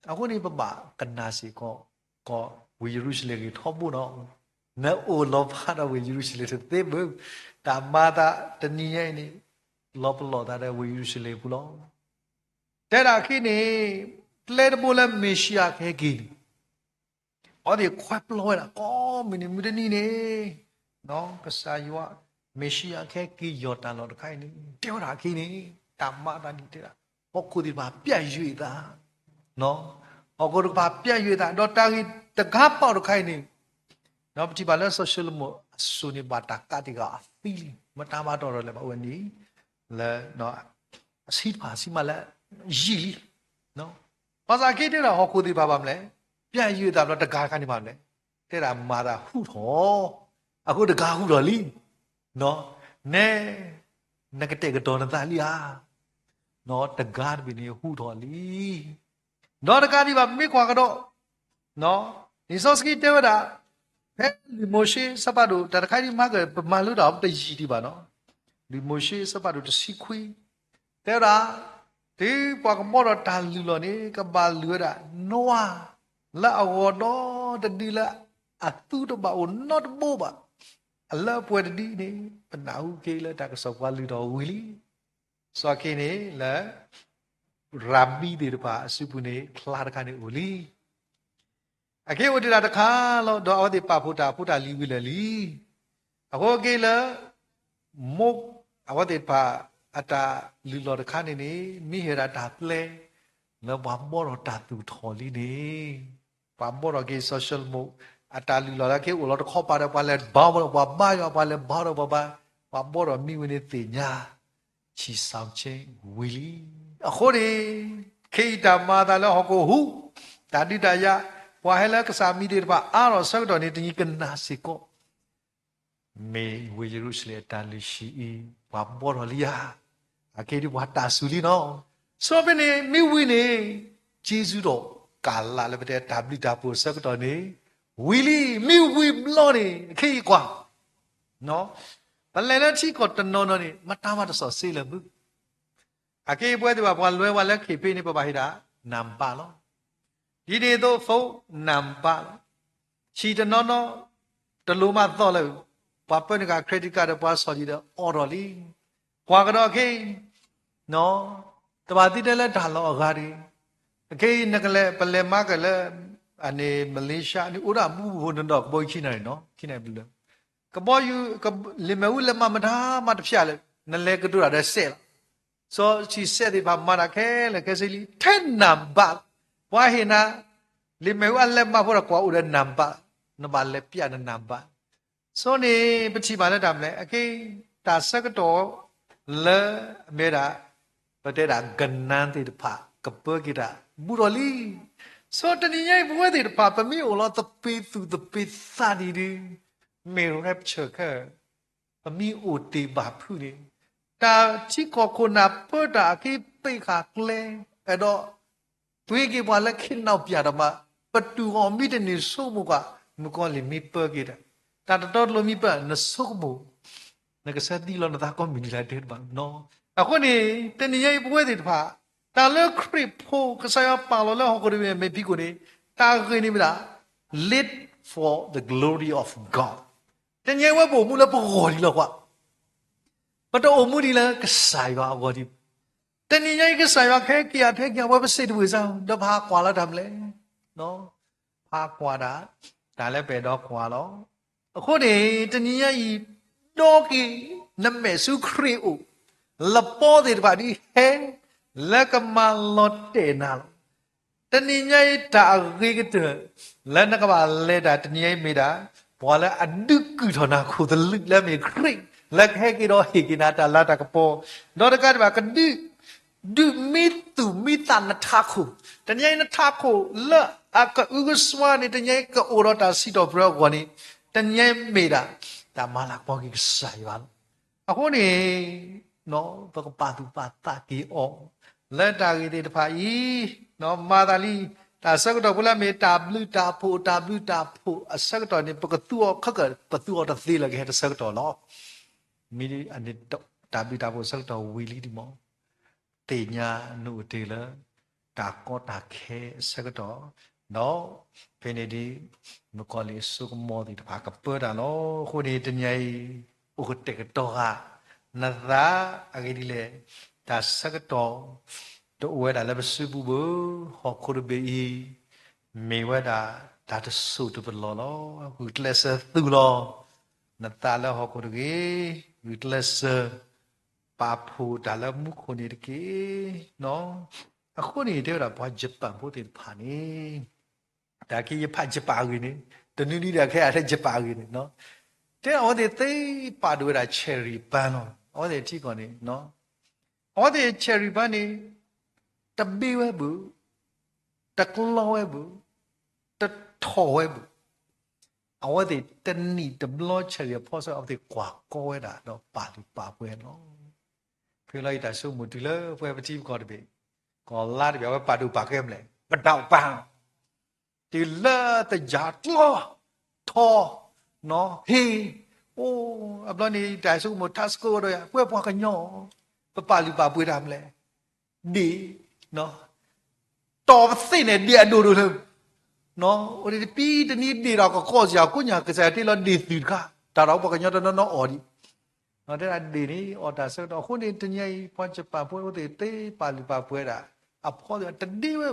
အဃိန့ၣ် ပဘၣ်ကနၣ်စ့ၢ်ကီး ကီၢ်ဝ့ၢ်ယရူၤၡလ့ၣ်ဂ့ၢ်ထီဘိနီၤ, နအိၣ်လီၤဖးဒီးဝ့ၢ်ယရူၤၡလ့ၣ်တသ့ဘၣ်, တၢ်မၤအသးတနံၤညါအံၤန့ၣ် လီၤပလီၢ်သးဒီးဝ့ၢ်ယရူၤၡလ့ၣ်အပူၤလီၤ. တဲဒၣ်အခံန့ၣ် ကျဲတဘိလၢမ့ၤၡံအၤကဟဲက့ၤန့ၣ် အဝဲသ့ၣ်ခွဲးပျီဝဲဒၣ် ကိးမုၢ်နံၤမုၢ်တနံၤန့ၣ် ကစၢ်ယွၤ မ့ၤၡံအၤကဟဲက့ၤယီၢ်တၢ်လီၢ်တခါအံၤန့ၣ် တဲဝဲဒၣ်အခံန့ၣ် တၢ်မၤအသးဒ်တဲဒၣ် ဟီၣ်ခိၣ်သ့ၣ်တဖၣ်ပျဲယွ့ၢ်အသး, ဟီၣ်ခိၣ်တဖၣ်ပျဲယွ့ၢ်အသး ဒီးတၢ်ဂ့ၢ်တခါပာ်တခါအံၤန့ၣ် ပထံၣ်ဘၣ်လၢစီၤၡလိၤမိၣ်အစိၤန့ၣ် ဘၣ်တၢ်ကးတံာ်ဃာ်အသံလံ, မတၤမၤတီၢ်ထီၣ်လဲၣ်ဘၣ်အိၣ်ဝဲန့ၣ် လၢ အဆံတဖၣ်ဆံမးလၢ ယံာ်လံ. ဘၣ်ဆၣ်အခံတဲဒၣ်ဟီၣ်ခိၣ်သ့ၣ်တဖၣ်ဘၣ်မနုၤလဲၣ်, ပျဲယွ့ၢ်အသးဘျီတဂၤတခါန့ၣ်ဘၣ်မနုၤလဲၣ်, တဲဒၣ်မၤသးဟူထီၣ်, အဃိတဂၤဟူထီၣ်လံ နဲ, နကတဲာ်ကတီၤနသးလံဧါ. တဂၤတဘ့ၣ်န့ၣ်ဟူးထီၣ်လံ. ဒီးတကးဒံးဘၣ်မ့ၢ်ကွၢ်ကဒီး, လံာ်စီဆှံတဲဝဲဒၣ်, ဖဲလံာ်မိၤၡ့အဆၢဖးဒိၣ် တၢ်တခါအံၤမၤက ပမၤလိတၢ်အီၤပတယံာ်ဒံးဘၣ်နီၤ, လံာ်မိၤၡ့အဆၢဖးဒိၣ်တဆံခွံ, တဲဝဲဒၣ်, တုၤပှၤကဘီထီၣ်တၢ်လုၢ်လီၢ်န့ၣ် ကဘၣ်လုၢ်ဝဲဒၣ် နိအၤ လၢအဂီၤဒီတဒုလၢအသူတဘၣ်အိၣ်နီတဘိဘၣ်, အလၢအပှဲၤတဒုန့ၣ် ပနၢ်ဟူက့ၤလၢတၢ်ကစီၣ်ပှၤလုၢ်ထီၣ်ဝံၤလံ. စီၤက့န့ၣ်လၢ ရၤဘံသ့ၣ်တဖၣ်အစုပူၤန့ၣ် ချါတခါန့ၣ်အိၣ်လံ. အက့အိၣ်ဒံးတၢ်တခါလီၤ, ဒီးအဝဲသ့ၣ်ပာ်ဖှိၣ်တၢ်ဖိတၢ်လံၤဝံၤလၢာ်လံ. အဃိက့လၢ မိၢ် အဝဲသ့ၣ်တဖၣ်အတၢ်လုၢ်လီၢ်တခါန့ၣ်န့ၣ် မ့ၢ်ဟဲဒၣ်တၢ်ပျဲ လၢပှၤဘီထီၣ်တၢ်သူၣ်ထီၣ်လံန့ၣ်, ပှၤဘီထီၣ်က့ၤစီၤၡလိမိၣ် အတၢ်လုၢ်လီၢ်လၢက့အိၣ်လီၤတခီပၤဒီး ပှၤလဲၤဘါဒီးပှၤဘါယွၤ, ပှၤလဲၤဘါဒီးပှၤဘါ, ပှၤဘီထီၣ်မံဝဲန့ၣ်သ့ၣ်ညါ ဆံးစၢ်ဆ့ဝံၤလံ. အဃိန့ၣ် ခဲအံၤတၢ်မၤအသးလၢဟီၣ်ခိၣ်ဟူး, တၢ်ဒုးတၢ်ယၤ, ပှၤဟဲလၢကစၢ်မံၤသ့ၣ်တဖၣ်အါထီၣ်အဆၢကတီၢ်န့ၣ် တနံၤကနၣ်စ့ၢ်ကီး, မ့ၢ်ဝ့ၢ်ယရူၤၡလ့ၣ်အတၢ်လုၢ်ဟံၣ်အံၤ ပှၤဘီထီၣ်လံဧါ, အက့ဒ်ပှၤတၢ်စူၤလံနီၤ. စီၤဖဲန့ၣ် မ့ၢ်ဝံၤန့ၣ် က့ၤဆူဒီးကၤလးလၢပတဲတၢ်ဘျုးတၢ်ဖှိၣ်အဆၢကတီၢ်န့ၣ် ဝံၤလံ, မ့ၢ်ဝံၤဘျီန့ၣ် ခဲအံၤကွၢ် ပလဲၤလၢထံကီၢ်တနီၤနီၤန့ၣ် မတၤမၤတစီၣ်စ့လၢၤဘၣ်. အက့အပဝဲသ့ၣ်ဘၣ် ပှၤလဲၤဝဲလၢခ့ၣ်ဖ့န့ၣ် ပဘၣ်ဟ့ၣ်ဒၣ် နံပါတ် လီၤ. ဒ်န့ၣ်အသိး phone နံပါတ် လီၤ. ဆံးတနီၤနီၤ တလိၣ်မၤသီၣ်လၢၤ, ပှၤပၢနကၤ credit card ဒီးပှၤဆီၣ်လံဒီးအိးထီၣ်လံ. ကွၢ်ကဒီးခဲအံၤ တဘၣ်သံတဲလၢတၢ်လီၢ်အဂၤတဂ့ၤ. အခဲအံၤ နကလဲၤ ပလဲၤမၤကလၢ အန့ၣ် Malaysia န့ၣ် အိၣ်ဒၣ်မူပူဖိနဒီးကဘီယူၤခံနၣ်ရံၣ်နီၤ, ခံနၣ်ရံၣ်ဘျုးလၢ ကဘီယူၤ လံာ်မဲာ်ဟူလၢမၤမတၤမၤတဖျၢၣ်လၢ နလဲၤကတိၤတၢ်ဒီးစဲးလီၤ. စီၤဆံးစဲးသ့ၣ်တဖၣ်မၤတၢ်ခဲလၢာ်ခဲဆ့လံ ထဲနံပါတ် လီၤ. ပှၤဟ့ၣ်နၤ လံာ်မဲာ်ဟူအလၢမၤဖိဒီးကွၢ်အိၣ်ဒီးနံပါတ်, နဘၣ်လဲၤပျဲနနံပါတ်. စီၤန့ၣ် ပထံၣ်ဘၣ်လၢတၢ်မနုၤလဲၣ်, အက့ တၢ်ဆၢကတီၢ်လၢအမ့ၢ်ဒၣ် ပတဲဒၣ်ကနါသ့ၣ်တဖၣ် ကပၢက့ၤတၢ်ဘူးထီၣ်လံ. စီၤတနံၤညါအံၤ ပဝဲသ့ၣ်တဖၣ် ပမ့ၢ်အိၣ်လီၤသပ့ၤသူၣ်သပ့ၤသးဒ်န့ၣ် မ့ၢ် rapture ခဲ ပမ့ၢ်အိၣ်တ့ၢ်ဘၣ်ဖုးန့ၣ် တၢ်ထံကီၢ်ခိၣ်နၢ်ပၢတၢ်အက့ ပ့းဃာ်ကျဲ အဲၣ်ဒိး ပှ့ၤက့ၤပှၤလၢခ့နီၣ်ပၠးတမး, ပတူၢ်အီၤမ့ၢ်တန့ၢ်ဆိကမိၣ်ကွၢ်, မုၣ်ကီၤလံၢ်မ့ၢ်ပၢက့ၤတၢ်, တၢ်တတီတလိၤမ့ၢ်ပၢ နဆိကမိၣ်, နကဆၢသံလီၤနသးကိးမုၢ်နံၤလၢဒဲးတဘၣ်နီၤ. အဃိန့ၣ် တနံၤညါအံၤပဝဲသ့ၣ်တဖၣ် တၢ်လၢခရံာ်ဖိ ကစၢ်ယွၤပာ်လီၤလၢဟီၣ်ခိၣ်တဘ့ၣ်အမဲာ်ဖံးခိၣ်န့ၣ် တၢ်ဂ့ၢ်န့ၣ်မ့ၢ်ဒၣ် live for the glory of God. တနံၤညါအံၤပအိၣ်မူလၢပဂီၢ်ဒံးလီၤကွၢ်, ပတအိၣ်မူဒံးလၢကစၢ်ယွၤအဂီၢ်ဒံးဘၣ်. တနံၤညါအံၤကစၢ်ယွၤကဟဲက့ၤအထဲက့ၤအဝဲပစံးတဝ့ၢ်စၢ် ဒီးပဟးကွၢ်လၢတၢ်မနုၤလဲၣ်, ဟးကွၢ်ဒၣ် တၢ်လၢပအဲၣ်ဒိးကွၢ်လီၤ. အဃိန့ၣ် တနံၤညါအံၤ ဒီက့ၤ နမဲာ်ဆူခရံာ်အိၣ်, လပီသ့ၣ်တဖၣ်ဒ်ဟဲ လၢကမၤလီၤတဲာ်နၤလီၤ. တနံၤညါအံၤတၢ်အဂ့ၤကတၢၢ် လၢနကဘၣ်လဲၤတၢ်တနံၤညါအံၤမ့ၢ်ဒၣ် ပှၤလၢအဒုးကုၢ်ထီၣ်နၤခိၣ်သလုးလၢအမ့ၢ်ခရံာ် လၢကဟဲက့ၤဒီးဟ့ၣ်က့ၤနၤတၢ်လၤတၢ်ကပီၤ, ဒီးတကးဒံးဘၣ်ကဒုး ဒုးမံသူၣ်မံသးနထးခိၣ်, တနံၤညါအံၤနထးခိၣ်လၢအကအုကစွါန့ၣ် တနံၤညါအံၤကအိၣ်ဒီးတၢ်စံးထီၣ်ပတြၢၤအဂီၢ်န့ၣ် တနံၤညါအံၤမ့ၢ်ဒၣ် တၢ်မၤလၤကပီၤက့ၤကစၢ်ယွၤလီၤ. အဃိန့ၣ် ပကပာ်သူၣ်ပာ်သးက့ၤအီၤ လၢတၢ်ဂ့ၢ်သ့ၣ်တဖၣ်အံၤ မၤသးလံ တၢ်ဆၢကတီၢ်ဖိလၢအမ့ၢ်တၢ်ဘျုးတၢ်ဖှိၣ် တၢ်ဘျုးတၢ်ဖှိၣ်အဆၢကတီၢ်န့ၣ် ပကသူအီၤခဲကၢၣ် ပသူအီၤတသ့လၢၤကဟဲတဆၢကတီၢ်လီၤ. မ့ၢ်တၢ်ဘျုးတၢ်ဖှိၣ်အဆၢကတီၢ်ဝံၤလံဒံးမး သ့ၣ်ညါနအိၣ်တ့ၢ်လၢ တၢ်ကီတၢ်ခဲအဆၢကတီၢ်, ဒီးဖဲန့ၣ်ဒ် မုၣ်ကီၤလံၢ်အစိကမီၤသ့ၣ်တဖၣ်ကပၢတၢ်လီၤ. အဃိန့ၣ် တနံၤအံၤ အိၣ်ကတဲာ်ကတီၤဃာ် နသးအဂ့ၢ်ဒ်လဲၣ်, တၢ်ဆၢကတီၢ် တအိၣ်ဝဲဒၣ်လၢပစုပူၤဘၣ်, ဟီၣ်ခိၣ်တဘ့ၣ်အံၤ မ့ၢ်ဝဲဒၣ်တၢ်တစိၢ်တပလီၢ်လီၤ. ဂုာ်ကျဲးစၢးသူၣ်လီၤ နသးလၢဟီၣ်ခိၣ်တဂ့ၤ, ဂုာ်ကျဲးစၢး ပာ်ဖှိၣ်တၢ်လၢမူခိၣ်န့ၣ်တက့ၢ်. အဃိန့ၣ် တဲဝဲဒၣ်ပှၤယပၣ်ဖိသ့ၣ်တဖၣ်န့ၣ်, တၢ်က့ယဖးယပၣ်အဂ့ၢ်န့ၣ်, တနွံနံၤဒၣ်ခဲအံၤထဲယပၣ်အဂ့ၢ်န့ၣ်, တဲအဝဲသ့ၣ်သ့ပာ်ဒိၣ်ဝဲဒၣ် cherry ပၢလီၤ. အဝဲသ့ၣ်ထံကီၢ်န့ၣ်, အဝဲသ့ၣ် cherry ပၢန့ၣ် တဘ့ဝဲဘၣ်, တကျီဝဲဘၣ်, တထီၣ်ဝဲဘၣ်. အဝဲသ့ၣ်တနံၣ်တဘျီဆၢဂ့ၤအဖီဆိ အဝဲသ့ၣ်ကွၢ်ကီဝဲဒၣ်ဒီးပာ်လုၢ်ပာ်ပှ့ၤလီၤ. ဖဲလီၤအံၤတၢ်ဆိကမိၣ်တုၤလၢပဝဲပထံပကီၢ်တဘ့ၣ်, ကီၢ်လါတဘ့ၣ် အဝဲပာ်ဒိၣ်ပာ်ကဲမလဲၣ်, ပဒိၣ်ပာ် တုၤလၢတယၤကျီ ထီ နီၤ ဟ့, အိၣ် အဘျီန့ၣ် တၢ်ဆိကမိၣ်ထါစကိးဒီးယၤ ပဝဲပှၤကညီ ပပာ်လုၢ်ပာ်ပှ့ၤတၢ်မလဲၣ်, ဒ့ၣ် တီၤပသ့ၣ်န့ၣ် ဒ့ၣ်အဒိၣ်ဒိၣ်လၢ အိၣ်ဒံးတပံတနံၤဒ့ၣ်ဒီးကကီၢ်စ့ၢ် အကိးညါကစၢ်ယွၤတ့လီၤဒ့ၣ်သုးတခါ, တၢ်ဒီးပှၤကညီတနီၤနီၤအီၤဒံး, တဲဒၣ်ဒ့ၣ်န့ၣ် အီၣ်တၢ်ဆၢကတီၢ်အဃိန့ၣ် တနံၤအံၤ ပှၤကပာ်ပှ့ၤအိၣ်သ့ၣ်သ့ ပာ်လုၢ်ပာ်ပှ့ၤဒၣ် အဖီသ့ၣ်တဒ့ဝဲ,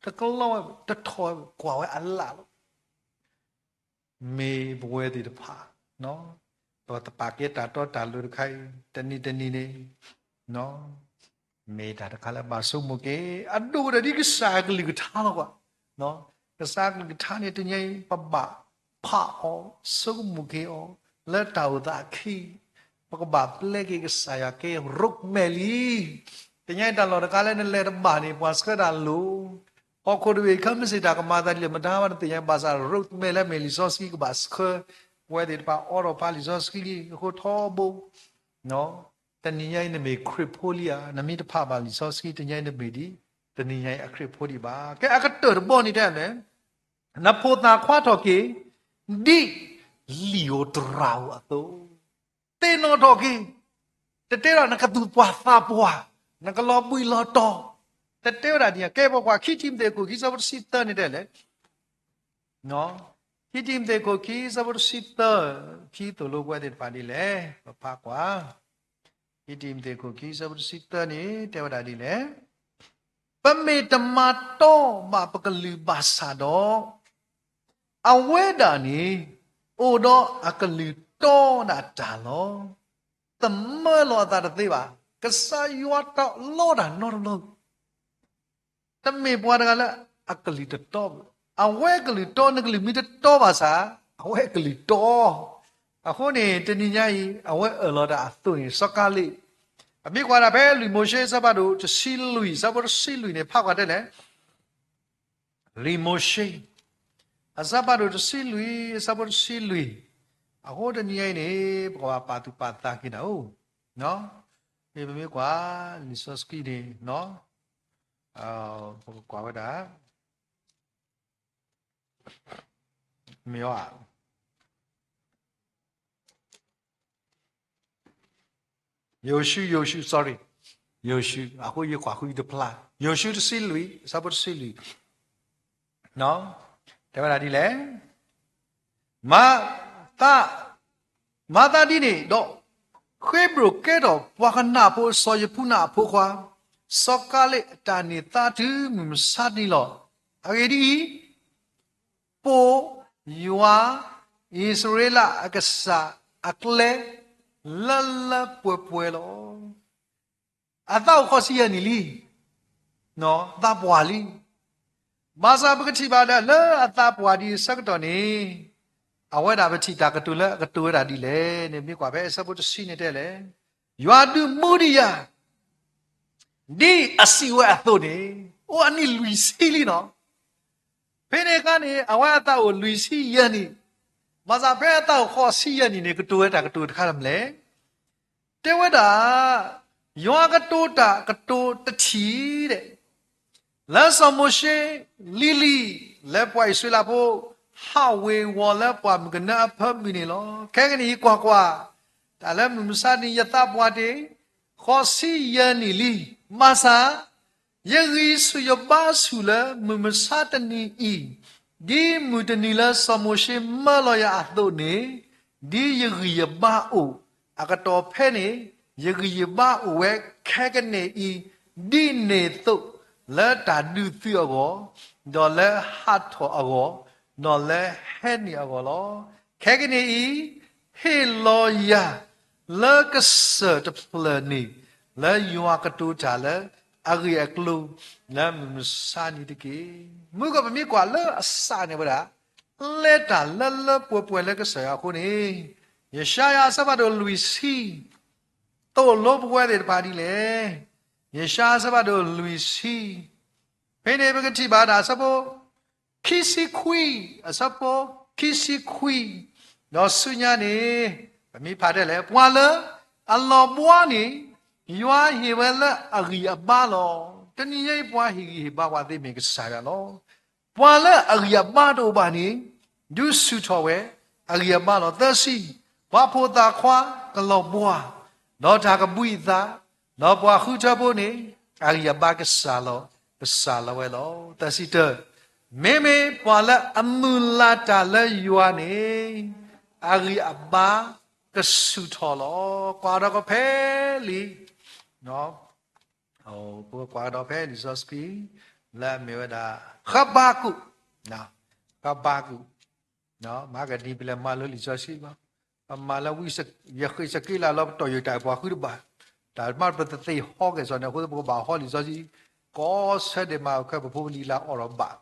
တကလီဝဲ, တထီၣ်ဝဲ, ကွၢ်ဝဲအလၣ်လီၤ. မ့ၢ်ပဝဲသ့ၣ်တဖၣ် ပတပာ်ကဲတၢ်တီတၢ်လိၤတခါအံၤ တနံၤတနံၤန့ၣ် မ့ၢ်တၢ်တခါလၢဘၣ်ဆိကမိၣ်က့ၤ အဒိၣ်ကတၢၢ်ဒ်ကစၢ်အကလုၢ်ကထါလီၤကွၢ်. ကစၢ်အကလုၢ်ကထါန့ၣ် တနံၤအံၤ ပဘၣ်ဖးအီၤ ဆိကမိၣ်က့ၤအီၤ လၢတၢ်အိၣ်သးအခံ ပကဘၣ်ပျဲက့ၤကစၢ်ယွၤကဲ roadmap လံ. တနံၤအံၤတၢ်လီၢ်တခါလၢနလဲၤတဘၣ်န့ၣ် ပှၤဆှၢတၢ်လိၤ ဟီၣ်ခိၣ်တဘ့ၣ်ခဲမုၢ်ဆ့ၣ်တၢ်ကမၤသးဒ်လဲၣ်မတၤဘၣ်တသ့ၣ်ညါ ဘၣ်ဆၣ် roadmap လၢအမ့ၢ်လံာ်စီဆှံကဘၣ်ဆှၢ, ပဝဲသ့ၣ်တဖၣ်အိးထီၣ်ဖးလံာ်စီဆှံလံအဃိထီဘိ တနံၤညါအံၤနမ့ၢ်ခရံာ်ဖိလံဧါ, နမ့ၢ်တဖးဘၣ်လံာ်စီဆှံ တနံၤညါအံၤနမ့ၢ်ဒ် တနံၤညါအံၤအခရံာ်ဖိဒံးဘၣ်. ကဲအကတၢၢ်တဘီန့ၣ်တဲလဲၣ်, နဖိသၣ်ခွါထီၣ်က့ၤ ဒ်လံာ်ဧိၤတရၤဧိၤအသိး သ့ၣ်နီၣ်ထီၣ်က့ၤ, တတဲဒီးနကသူၣ်ပှၢ်သးပှၢ်, နကလီၤဘှံးလီၤတီၤ, တတဲဝဲဒၣ်ဒ်န့ၣ်. ကဲပကွၢ်ခံတံၤမသ့းခိၣ်ခံဆၢဖိတဆံသၢန့ၣ်တဲလဲၣ်, ခံတံၤမသ့းခိၣ်ခံဆၢဖိတဆံသၢ, ခံသိၣ်လိပဝဲသ့ၣ်တဖၣ်ဒ်လဲၣ်, ပဖးကွၢ်, ခံတံၤမသ့းခိၣ်ခံဆၢဖိတဆံသၢန့ၣ် တဲဝဲဒၣ်ဒ်လဲၣ်, ပမ့ၢ်တမၤတီဘၣ်ပကလုၢ်ဘၣ်ဆၣ်ဒီး အဝဲဒၣ်န့ၣ် အိၣ်ဒီးအကလုၢ်တီဒၣ်တၢ်လီၤ. သမၢလီၤအသးတသ့ဘၣ်. ကစၢ်ယွၤတၢ်လီတၢ်နီတဘျီ, တမ့ၢ်ပှၤတဂၤလၢအကလုၢ်တတီဘၣ်. အဝဲအကလုၢ်တီ, နကလုၢ်မ့ၢ်တတီဘၣ်ဆၣ်, အဝဲအကလုၢ်တီ. အဃိန့ၣ် တနံၤညါအံၤ အဝဲအၢၣ်လီၤတၢ်အသိးန့ၣ် စီၤကၤလ့း, ပမ့ၢ်ကွၢ်ဒၣ်ဖဲလွံၢ်မိၤၡ့ အဆၢဖးဒိၣ်တဆံလွံၢ် အဆၢဖိတဆံလွံၢ်န့ၣ် ဖးကွၢ်တဲလဲၣ် လွံၢ်မိၤၡ့ အဆၢဖးဒိၣ်တဆံလွံၢ် အဆၢဖိတဆံလွံၢ်, အဃိတနံၤညါအံၤန့ၣ် ပကဘၣ်ပာ်သူၣ်ပာ်သးက့ၤဒၣ်အိၣ်, မ့ၢ်ပမ့ၢ်ကွၢ် လံာ်စီဆှံန့ၣ် ပကကွၢ်ဝဲဒၣ် မ့ၢ်ဧါ ယိၤၡူ, ယိၤၡူ, sorry, ယိၤၡူ, အဃိယကွၢ်ဃုတဖျါ, ယိၤၡူတဆံလွံၢ် အဆၢဖိတဆံလွံၢ်, တဲဝဲဒၣ်ဒ်လဲၣ်, မၤသး, မၤသးဒ်န့ၣ်ဒီး, ဃ့ဘြိၣ်ကဲထီၣ်ပှၤကနၣ်ဖိ စီၤယဖူနၣ်အဖိခွါ, စီၤကၤလ့းအတၢ်န့ၢ်သါတုၤမုၢ်မဆါတနံၤလီၤ. အဂ့ၢ်ဒ်အံၤ, ပိာ်ယွၤအံၣ်စရ့လးအကစၢ်အကျဲ လၢလၢပှဲၤပှဲၤလီၤ. အသးအိၣ်ဃိးဆံယဲၢ်နံၣ်လံ, သးပှၢ်လံ. ဘၣ်ဆၣ်ပကထံၣ်ဘၣ်ဒၣ်လၢအသးပှၢ်ဒံးအဆၢကတီၢ်န့ၣ်, အဝဲဒၣ်ပထံၣ်တၢ်ကတိၤလၢအကတိၤဝဲဒၣ်ဒ်လဲၣ်န့ၣ် မ့ၢ်ကွၢ်ဖဲအဆၢဖိတဆံန့ၣ်တဲလဲၣ်, ယွၤဒုးမူဒံးယၤ ဒ်အစံးဝဲအသိးန့ၣ်, အိၣ်အနံၣ်လွံၢ်ဆံလံနီၤ. ဖဲန့ၣ်အခါန့ၣ် အဝဲအသးအိၣ်လွံၢ်ဆံယဲၢ်နံၣ်, ဘၣ်ဆၣ်ဖဲအသးအိၣ်ဃိးဆံယဲၢ်နံၣ်န့ၣ် ကတိၤဝဲတၢ်ကတိၤတခါလၢမနုၤလဲၣ်. တဲဝဲဒၣ်, ယွၤကတိၤတၢ်ကတိၤတထံၣ်ဒဲး လၢစီၤမိၤၡ့လံၤလံၤ လၢပှၤအံၣ်စရ့လးဖိ ဟးဝ့ၤဝီၤလၢပှၢ်မုၢ်ကနၢအဖၢမုၢ်န့ၣ်လီၤ. ခဲကနံၣ်အံၤကွၢ်ကွၢ်, တၢ်လၢမုၢ်မဆါတနံၤယသးပှၢ်တ့ၢ် ဃိးဆံယဲၢ်နံၣ်လံ. ဘၣ်ဆၣ် ယဂံၢ်ဆူၣ်ယဘါဆူၣ်လၢမုၢ်မဆါတနံၤအံၤ, ဒ်မုၢ်တနံၤလၢစီၤမိၤၡ့မၢလီၤယၤအသိးန့ၣ်, ဒ်ယဂံၢ်ယဘါအိၣ်အကတီၢ်ဖဲန့ၣ်, ယဂံၢ်ယဘါအိၣ်ဝဲခဲကနံၣ်အံၤ ဒ်န့ၣ်အသိး လၢတၢ်ဒုးသုးအဂီၢ်, ဒီးလၢဟးထီၣ်အဂီၢ်, ဒီးလၢဟဲနုာ်အဂီၢ်လီၤ. ခဲကနံၣ်အံၤ ဟ့ၣ်လီၤယၤ လၢကစၢၢ်တဖျၢၣ်န့ၣ် လၢယွၤကတိၤတၢ်လၢအဂ့ၢ်အကျိၤ လၢမုၢ်မဆါနံၤတက့ၢ်. မုၢ်ကီၢ်ပမ့ၢ်ကွၢ်လၢအစးန့ၣ်ဝဲဒၣ် လဲၤတၢ်လၢလၢပှဲၤပှဲၤလၢကစၢ်ယွၤအဃိန့ၣ်, ယၡါယၤအဆၢဖးဒိၣ်လွံၢ်ဆံ, သိၣ်လိပဝဲသ့ၣ်တဖၣ်ဒ်လဲၣ်. ယၡါယၤအဆၢဖးဒိၣ်လွံၢ်ဆံ, ဖဲန့ၣ်ပကထံၣ်ဘၣ်ဒၣ်အဆၢဖိ ခံဆံခွံ, အဆၢဖိ ခံဆံခွံ, ဒီးဆူညါန့ၣ် ပမ့ၢ်ဖးတဲလဲၣ်, ပှၤလၢအလီၤဘှါန့ၣ် ယွၤဟ့ၣ်ဝဲလၢအဂံၢ်အဘါလီၤ. တနံၤညါအံၤ ပှၤဟ့ၣ်ဂံၢ်ဟ့ၣ်ဘါပှၤသ့မ့ၢ်ကစၢ်ယွၤလီၤ. ပှၤလၢအဂံၢ်အဘါတအိၣ်ဘၣ်န့ၣ် ဒုးဆူၣ်ထီၣ်ဝဲအဂံၢ်အဘါလီၤ. သၢဆံ, ပှၤဖိသၣ်ခွါကလီၤဘှါ, ဒီးတၢ်ကဘှံးအသး, ဒီးပှၤဃုထၢဖိန့ၣ် အဂံၢ်အဘါကစၢ်လီၤ, ကစၢ်လီၤဝဲလီၤ. သၢဆံတၢ, မ့မ့ၢ်ပှၤလၢအမုၢ်လၢ်တၢ်လၢယွၤန့ၣ် အဂံၢ်အဘါကဆူၣ်ထီၣ်လီၤ. ကွၢ်ဒီးကဖဲလံာ် ပကွၢ်ကဒီးဖဲလံာ်စီဆှံ လၢအမ့ၢ်ဝဲဒၣ် ဃဘးကူာ်, ဃဘးကူာ်, မၤကဒ်ပလဲၤမၤလၢလံာ်စီဆှံဘၣ်, ပမၤလၢဝံ ယဃ့းစက့လးလၢပတီၢ်ယိာ်တၢ်ပှၤဃုတဘၣ်, တၢ်မၤပတသ့ဟီကဲၣ်စီန့ၣ် အဃိပကဘၣ်ဟီလံာ်စီဆှံ ကီဆၢဒံးမးခဲ ပဖိပလံၤလၢအအိၣ်ဒီးဘၣ်.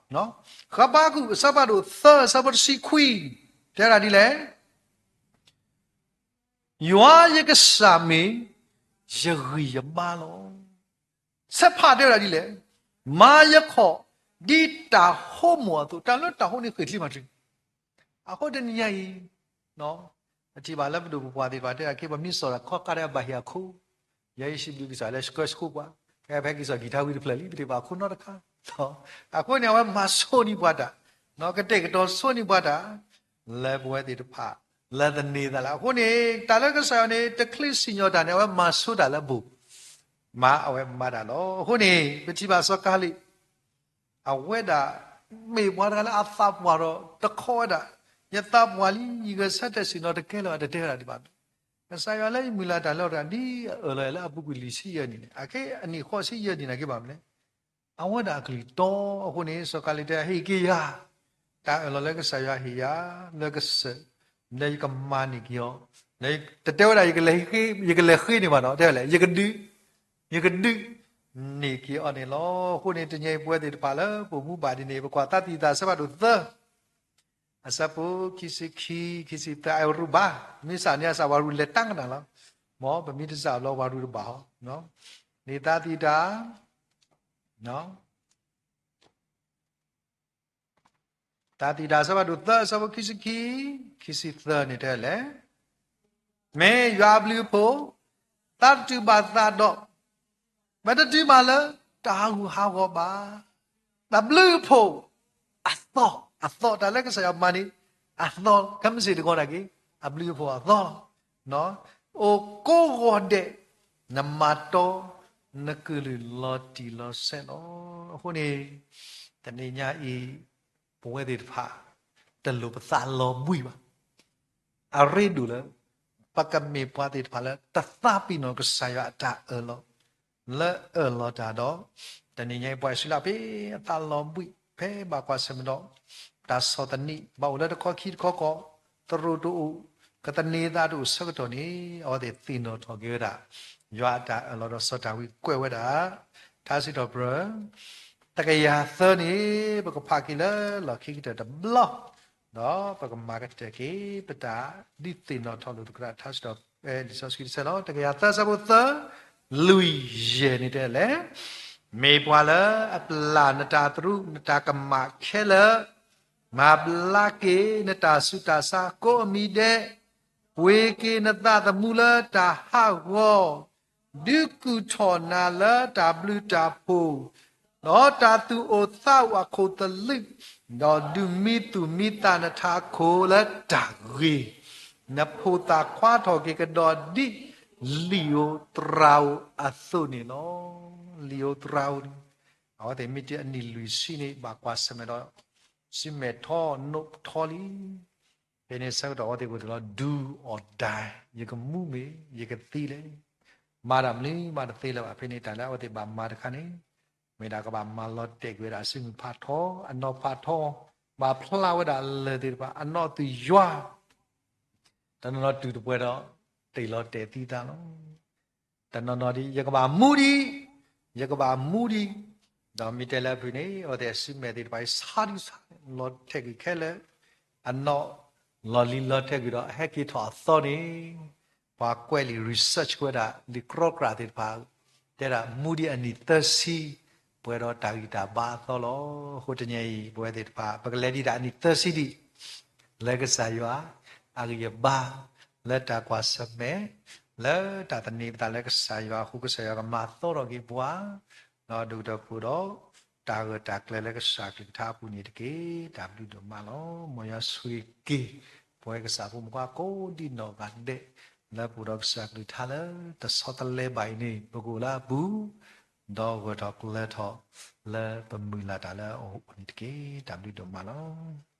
ဃဘးကူာ် အဆၢဖးဒိၣ်သၢ အဆၢဖိတဆံခွံ တဲဒၣ်ဒ်လဲၣ် ယွၤယကစၢ်မ့ၢ်ယဂံၢ်ယဘါလီၤ. ဆၢဖးတဲဝဲဒၣ်ဒ်လဲၣ်, မၤယခီၣ်ဒ်တၢ်ဟိမိၣ်အသိး, တၢ်လၢတၢ်ဟိန့ၣ်ဃ့ၢ်ချံမၤတြံၤ, အဃိတနံၤညါအံၤ ပထံၣ်ဘၣ်လၢပဒိၣ်ပပှၢ်သ့ၣ်တဖၣ်တဲဒၣ်က့ ပမ့ၢ်စိာ်တၢ်ခီၣ်ခါဒီးဘၣ်ဟ့ၣ်အခိၣ်, ယဲယစံးဘျုးကစၢ်လၢဆှၢဆှိပှၤ, ဖဲက့ၤစိာ်ကံၣ်ထါဝံၤတဖျၢၣ်လံ ပထံၣ်ဘၣ်အခိၣ်နီတခါ, အဃိန့ၣ် အဝဲမၤဆိန့ၢ်ပှၤတၢ်, ကတဲာ်ကတီၤဆိန့ၢ်ပှၤတၢ် လၢပဝဲသ့ၣ်တဖၣ် လၢသန့ၤသးလၢ အဃိန့ၣ် တၢ်လၢကစၢ်ယွၤန့ၣ် တချုးစံၣ်ညီၣ်တၢ်န့ၣ် အဝဲမၤဆိတၢ်လၢအဘူး, မၤအဝဲမၤတၢ်လီၤ. အဃိန့ၣ် ပထံၣ်ဘၣ်စီၤကၤလံး အဝဲဒၣ် မ့ၢ်ပှၤတဂၤလၢအသးပှၢ်ဒီးတခီဝဲဒၣ်, ယသးပှၢ်လံ ယဂဲၤဆၢထၢၣ်ဆ့ၣ်နီၤတကဲလၢၤဘၣ် တတဲဝဲဒၣ်ဒံးဘၣ်. ကစၢ်ယွၤလၢယမုၢ်လၢ်တၢ်လၢတၢ်ဒ်အအၢၣ်လီၤလၢအပူၤကွံာ်လွံၢ်ဆံယဲၢ်နံၣ်န့ၣ် အခဲအနံၣ်ဃိးဆံယဲၢ်နံၣ်န့ၣ်က့ဘၣ်မနုၤလဲၣ် အဝဲဒၣ်အကလုၢ်တီ အဃိန့ၣ် စီၤကၤလံးတဲ ဟ့ၣ်က့ၤယၤ တၢ်အၢၣ်လီၤလၢကစၢ်ယွၤဟ့ၣ်ယၤ လၢကစၢၢ် လၢယကမၤန့ၢ်က့ၤအီၤ, တတဲဝဲဒၣ် ယကလဲၤဃ့န့ၢ်ဘၣ်နီၤ တဲလဲၣ် ယကဒုး ယကဒုးန့ၢ်က့ၤအီၤန့ၣ်လီၤ. အဃိန့ၣ် တနံၤအံၤပဝဲသ့ၣ်တဖၣ်လၢပအိၣ်မူဘၣ်ဒ်န့ၣ် ပကွၢ်သးသံသးဆၢဖးဒိၣ်သၢ အဆၢဖိခံဆံခံ ခံဆံသၢ အရူၢ်ဘၣ်, မ့ၢ်စးန့ၣ် အစးဝဲရူၢ်လဲၤတၢ်ကနၣ်လီၤ. မ်ပမ့ၢ်တစးလီၤဝဲရူၢ်တဘၣ်ဟီ, န့ၣ်သးသံတၢ်, သးသံတၢ် အဆၢဖးဒိၣ်သၢ အဆၢဖိခံဆံခံ ခံဆံသၢန့ၣ်တဲလဲၣ် မ့ၢ်ယွၤအဘျုးအဖှိၣ် သးတတုၤဘၣ်သးဒီး ပတတုၤဘၣ်လၢတၢ်ဟးဂူာ်ဟးဂီၤဘၣ်. တၢ်ဘျုးအဖှိၣ်အသီ, အသီ တၢ်လၢကစၢ်ယွၤမၤန့ၣ် အသီ ခဲမုၢ်ဆ့ၣ်တဂီၤဒၣ်က့ၤ အဘျုးအဖှိၣ်အသီလီၤ. အိၣ်ကိးဂီၤဒဲး နမၤတီ နကလုၢ်လီၤတံၢ်လီၤဆဲးလီၤ. အဃိန့ၣ် တနံၤညါအံၤ ပဝဲသ့ၣ်တဖၣ် တလိၣ်ပသးလီၤဘှံးဘၣ်. အရ့ဒိၣ်လၢ ပကမ့ၢ်ပှၤသ့ၣ်တဖၣ်လၢ တသးပ့ၤနီၣ်ကစၢ်ယွၤအတၢ်အၢၣ်လီၤ လၢအၢၣ်လီၤတၢ်ဒီး တနံၤညါအံၤ ပှၤအံၣ်စရ့လးဖဲအသးလီၤဘှံး ဖဲဘၣ်ကွၢ်ဆၢၣ်မဲာ်ဒီး တၢ်ဆီၣ်သနံး ဘၣ်အိၣ်လၢတခီခံတခီကီၢ် သရိာ်တအိၣ် ကသန့ၤသးတအိၣ်ဆၢကတီၢ်န့ၣ် အဝဲသ့ၣ်သ့ၣ်နီၣ်ထီၣ်က့ၤဝဲဒၣ် ယွၤအတၢ်အၢၣ်လီၤဒီးစီၤဒၤဝံးကွဲးဝဲဒၣ် ထါစံးထီၣ်ပတြၢၤ တကယၤသၢန့ၣ် ပကဖးက့ၤလၢလီၢ်ခံကတၢၢ်တဘျီ ဒီးပကမၤကတၢၢ်က့ၤ ပတၢ်ဒုးသ့ၣ်နီၣ်ထီၣ်လိာ်သကိးတၢ် ထါစံးထီၣ်ပတြၢၤ လံာ်စီဆှံတဆၢလီၤ. တကယၤသၢ အဆၢဖိသၢ လွံၢ် ယဲၢ်န့ၣ်တဲလဲၣ်, မ့ၢ်ပှၤလၢအပျၢ်နတၢ်သရူးနတၢ်ကမၣ်ခဲလၢာ်, မၤဘျါက့ၤနတၢ်ဆူးတၢ်ဆါကိးအမံၤဒဲး, ပှ့ၤက့ၤနသးသမူလၢတၢ်ဟးဂီၤ ဒုးကူၣ်ထီၣ်နၤလၢတၢ်ဘျုးတၢ်ဖှိၣ်, ဒီးတၢ်သူၣ်အိၣ်သးအိၣ်အခိၣ်သလုး, ဒီးဒုးမံသူၣ်မံသးနထးခိၣ်လၢတၢ်ဂ့ၤ, နဖိသၣ်ခွါထီၣ်က့ၤကဒီးဒ်လံာ်ဧိၤသရၣ်ဧိၤအသိးန့ၣ်လီၤ. လံာ်ဧိၤသရၣ်ဧိၤန့ၣ် အဝဲသ့ၣ်မ့ၢ်တ့ၢ်အနံၣ်လွံၢ်ဆံန့ၣ် ဘၣ်ကွၢ်ဆၢၣ်မဲာ်ဒီး စံးမဲာ်ထီၣ်နိးထီၣ်လံ ဖဲန့ၣ်ဆၢကတီၢ်အဝဲသ့ၣ်အိၣ်သ့ၣ်လီၤ do or die ယကမူမ့ၢ် ယကသံလဲၣ်, မၤတၢ်မနုၤမးတသ့လၢၤဘၣ်. ဖဲန့ၣ်တၢ်လၢအဝဲသ့ၣ်ဘၣ်မၤတခါန့ၣ် မ့ၢ်ဒၣ်ကဘၣ်မၤလီၤတဲာ်ကွံာ်ဝဲဒၣ်အစုမုၢ်ဖးထီ အနီၢ်ဖးထီ, ဘၣ်ဖျါဝဲဒၣ်လၢၢ်သ့ၣ်တဖၣ် အနီၢ်သုယွၤ တနီၤနီၤတုၤတပှဲၤဒီး တ့ၢ်လီၤတဲာ်သံသးလီၤ. တနီၤနီၤဒ် ယကဘၣ်မူဒံး, ယကဘၣ်မူဒံး, ဒီးမ့ၢ်တဲလၢအဖုၣ်န့ၣ် အဝဲသ့ၣ်အစုမဲာ်သ့ၣ်တဖၣ်အံၤ ဆါဒံးဆါ လီၤထဲးကွံာ်ခဲလၢာ်, အနီၢ်လီၤလံၤလီၤထဲးကွံာ်ဒီး အဟဲက့ၤထီၣ်အသီန့ၣ် ပှၤကွဲးလံာ် research ဝဲဒၣ် လံာ်ကြီကြးသ့ၣ်တဖၣ် တဲဒၣ်မူဒံးအနံၣ်သၢဆံ ပှဲၤဒီးတၢ်ဂံၢ်တၢ်ဘါအသီလီၤ. အဃိတနံၤအံၤ ပဝဲသ့ၣ်တဖၣ် ပကလဲၤဒံးဒၣ်အနံၣ်သၢဆံဒံး လၢကစၢ်ယွၤအဂံၢ်အဘါ, လၢတၢ်ကွၢ်ဆၢၣ်မဲာ်, လၢတၢ်သန့ၤပသးလၢကစၢ်ယွၤအဃိ ကစၢ်ယွၤကမၤသီထီၣ်က့ၤပှၤ ဒီးဒိၣ်ကတၢၢ်ဖှိၣ်ဒီး တၢ်ဂၢၢ်တၢ်ကျၢၤလၢကစၢ်အကလုၢ်ကထါအပူၤန့ၣ်တက့ၢ်. တၢ်ဘျုးဒိၣ်မးလီၤ. မ်ယွၤဆိၣ်ဂ့ၤက့ၤ ပဝဲကစၢ်ဖိမုၣ်ဖိကိးဒံနီၢ်ဂၤဒဲး လၢပအိၣ်ဒီးကစၢ်အကလုၢ်ကထါလၢတဆီတလဲဘၣ်အံၤန့ၣ် ပကအိၣ်လၢအပူၤ ဒီးဂၢၢ်ထီၣ်ကျၢၤထီၣ်လၢပမုၢ်လၢ်တၢ်လၢအအိၣ်န့ၣ်တက့ၢ်. တၢ်ဘျုးဒိၣ်မးလီၤ.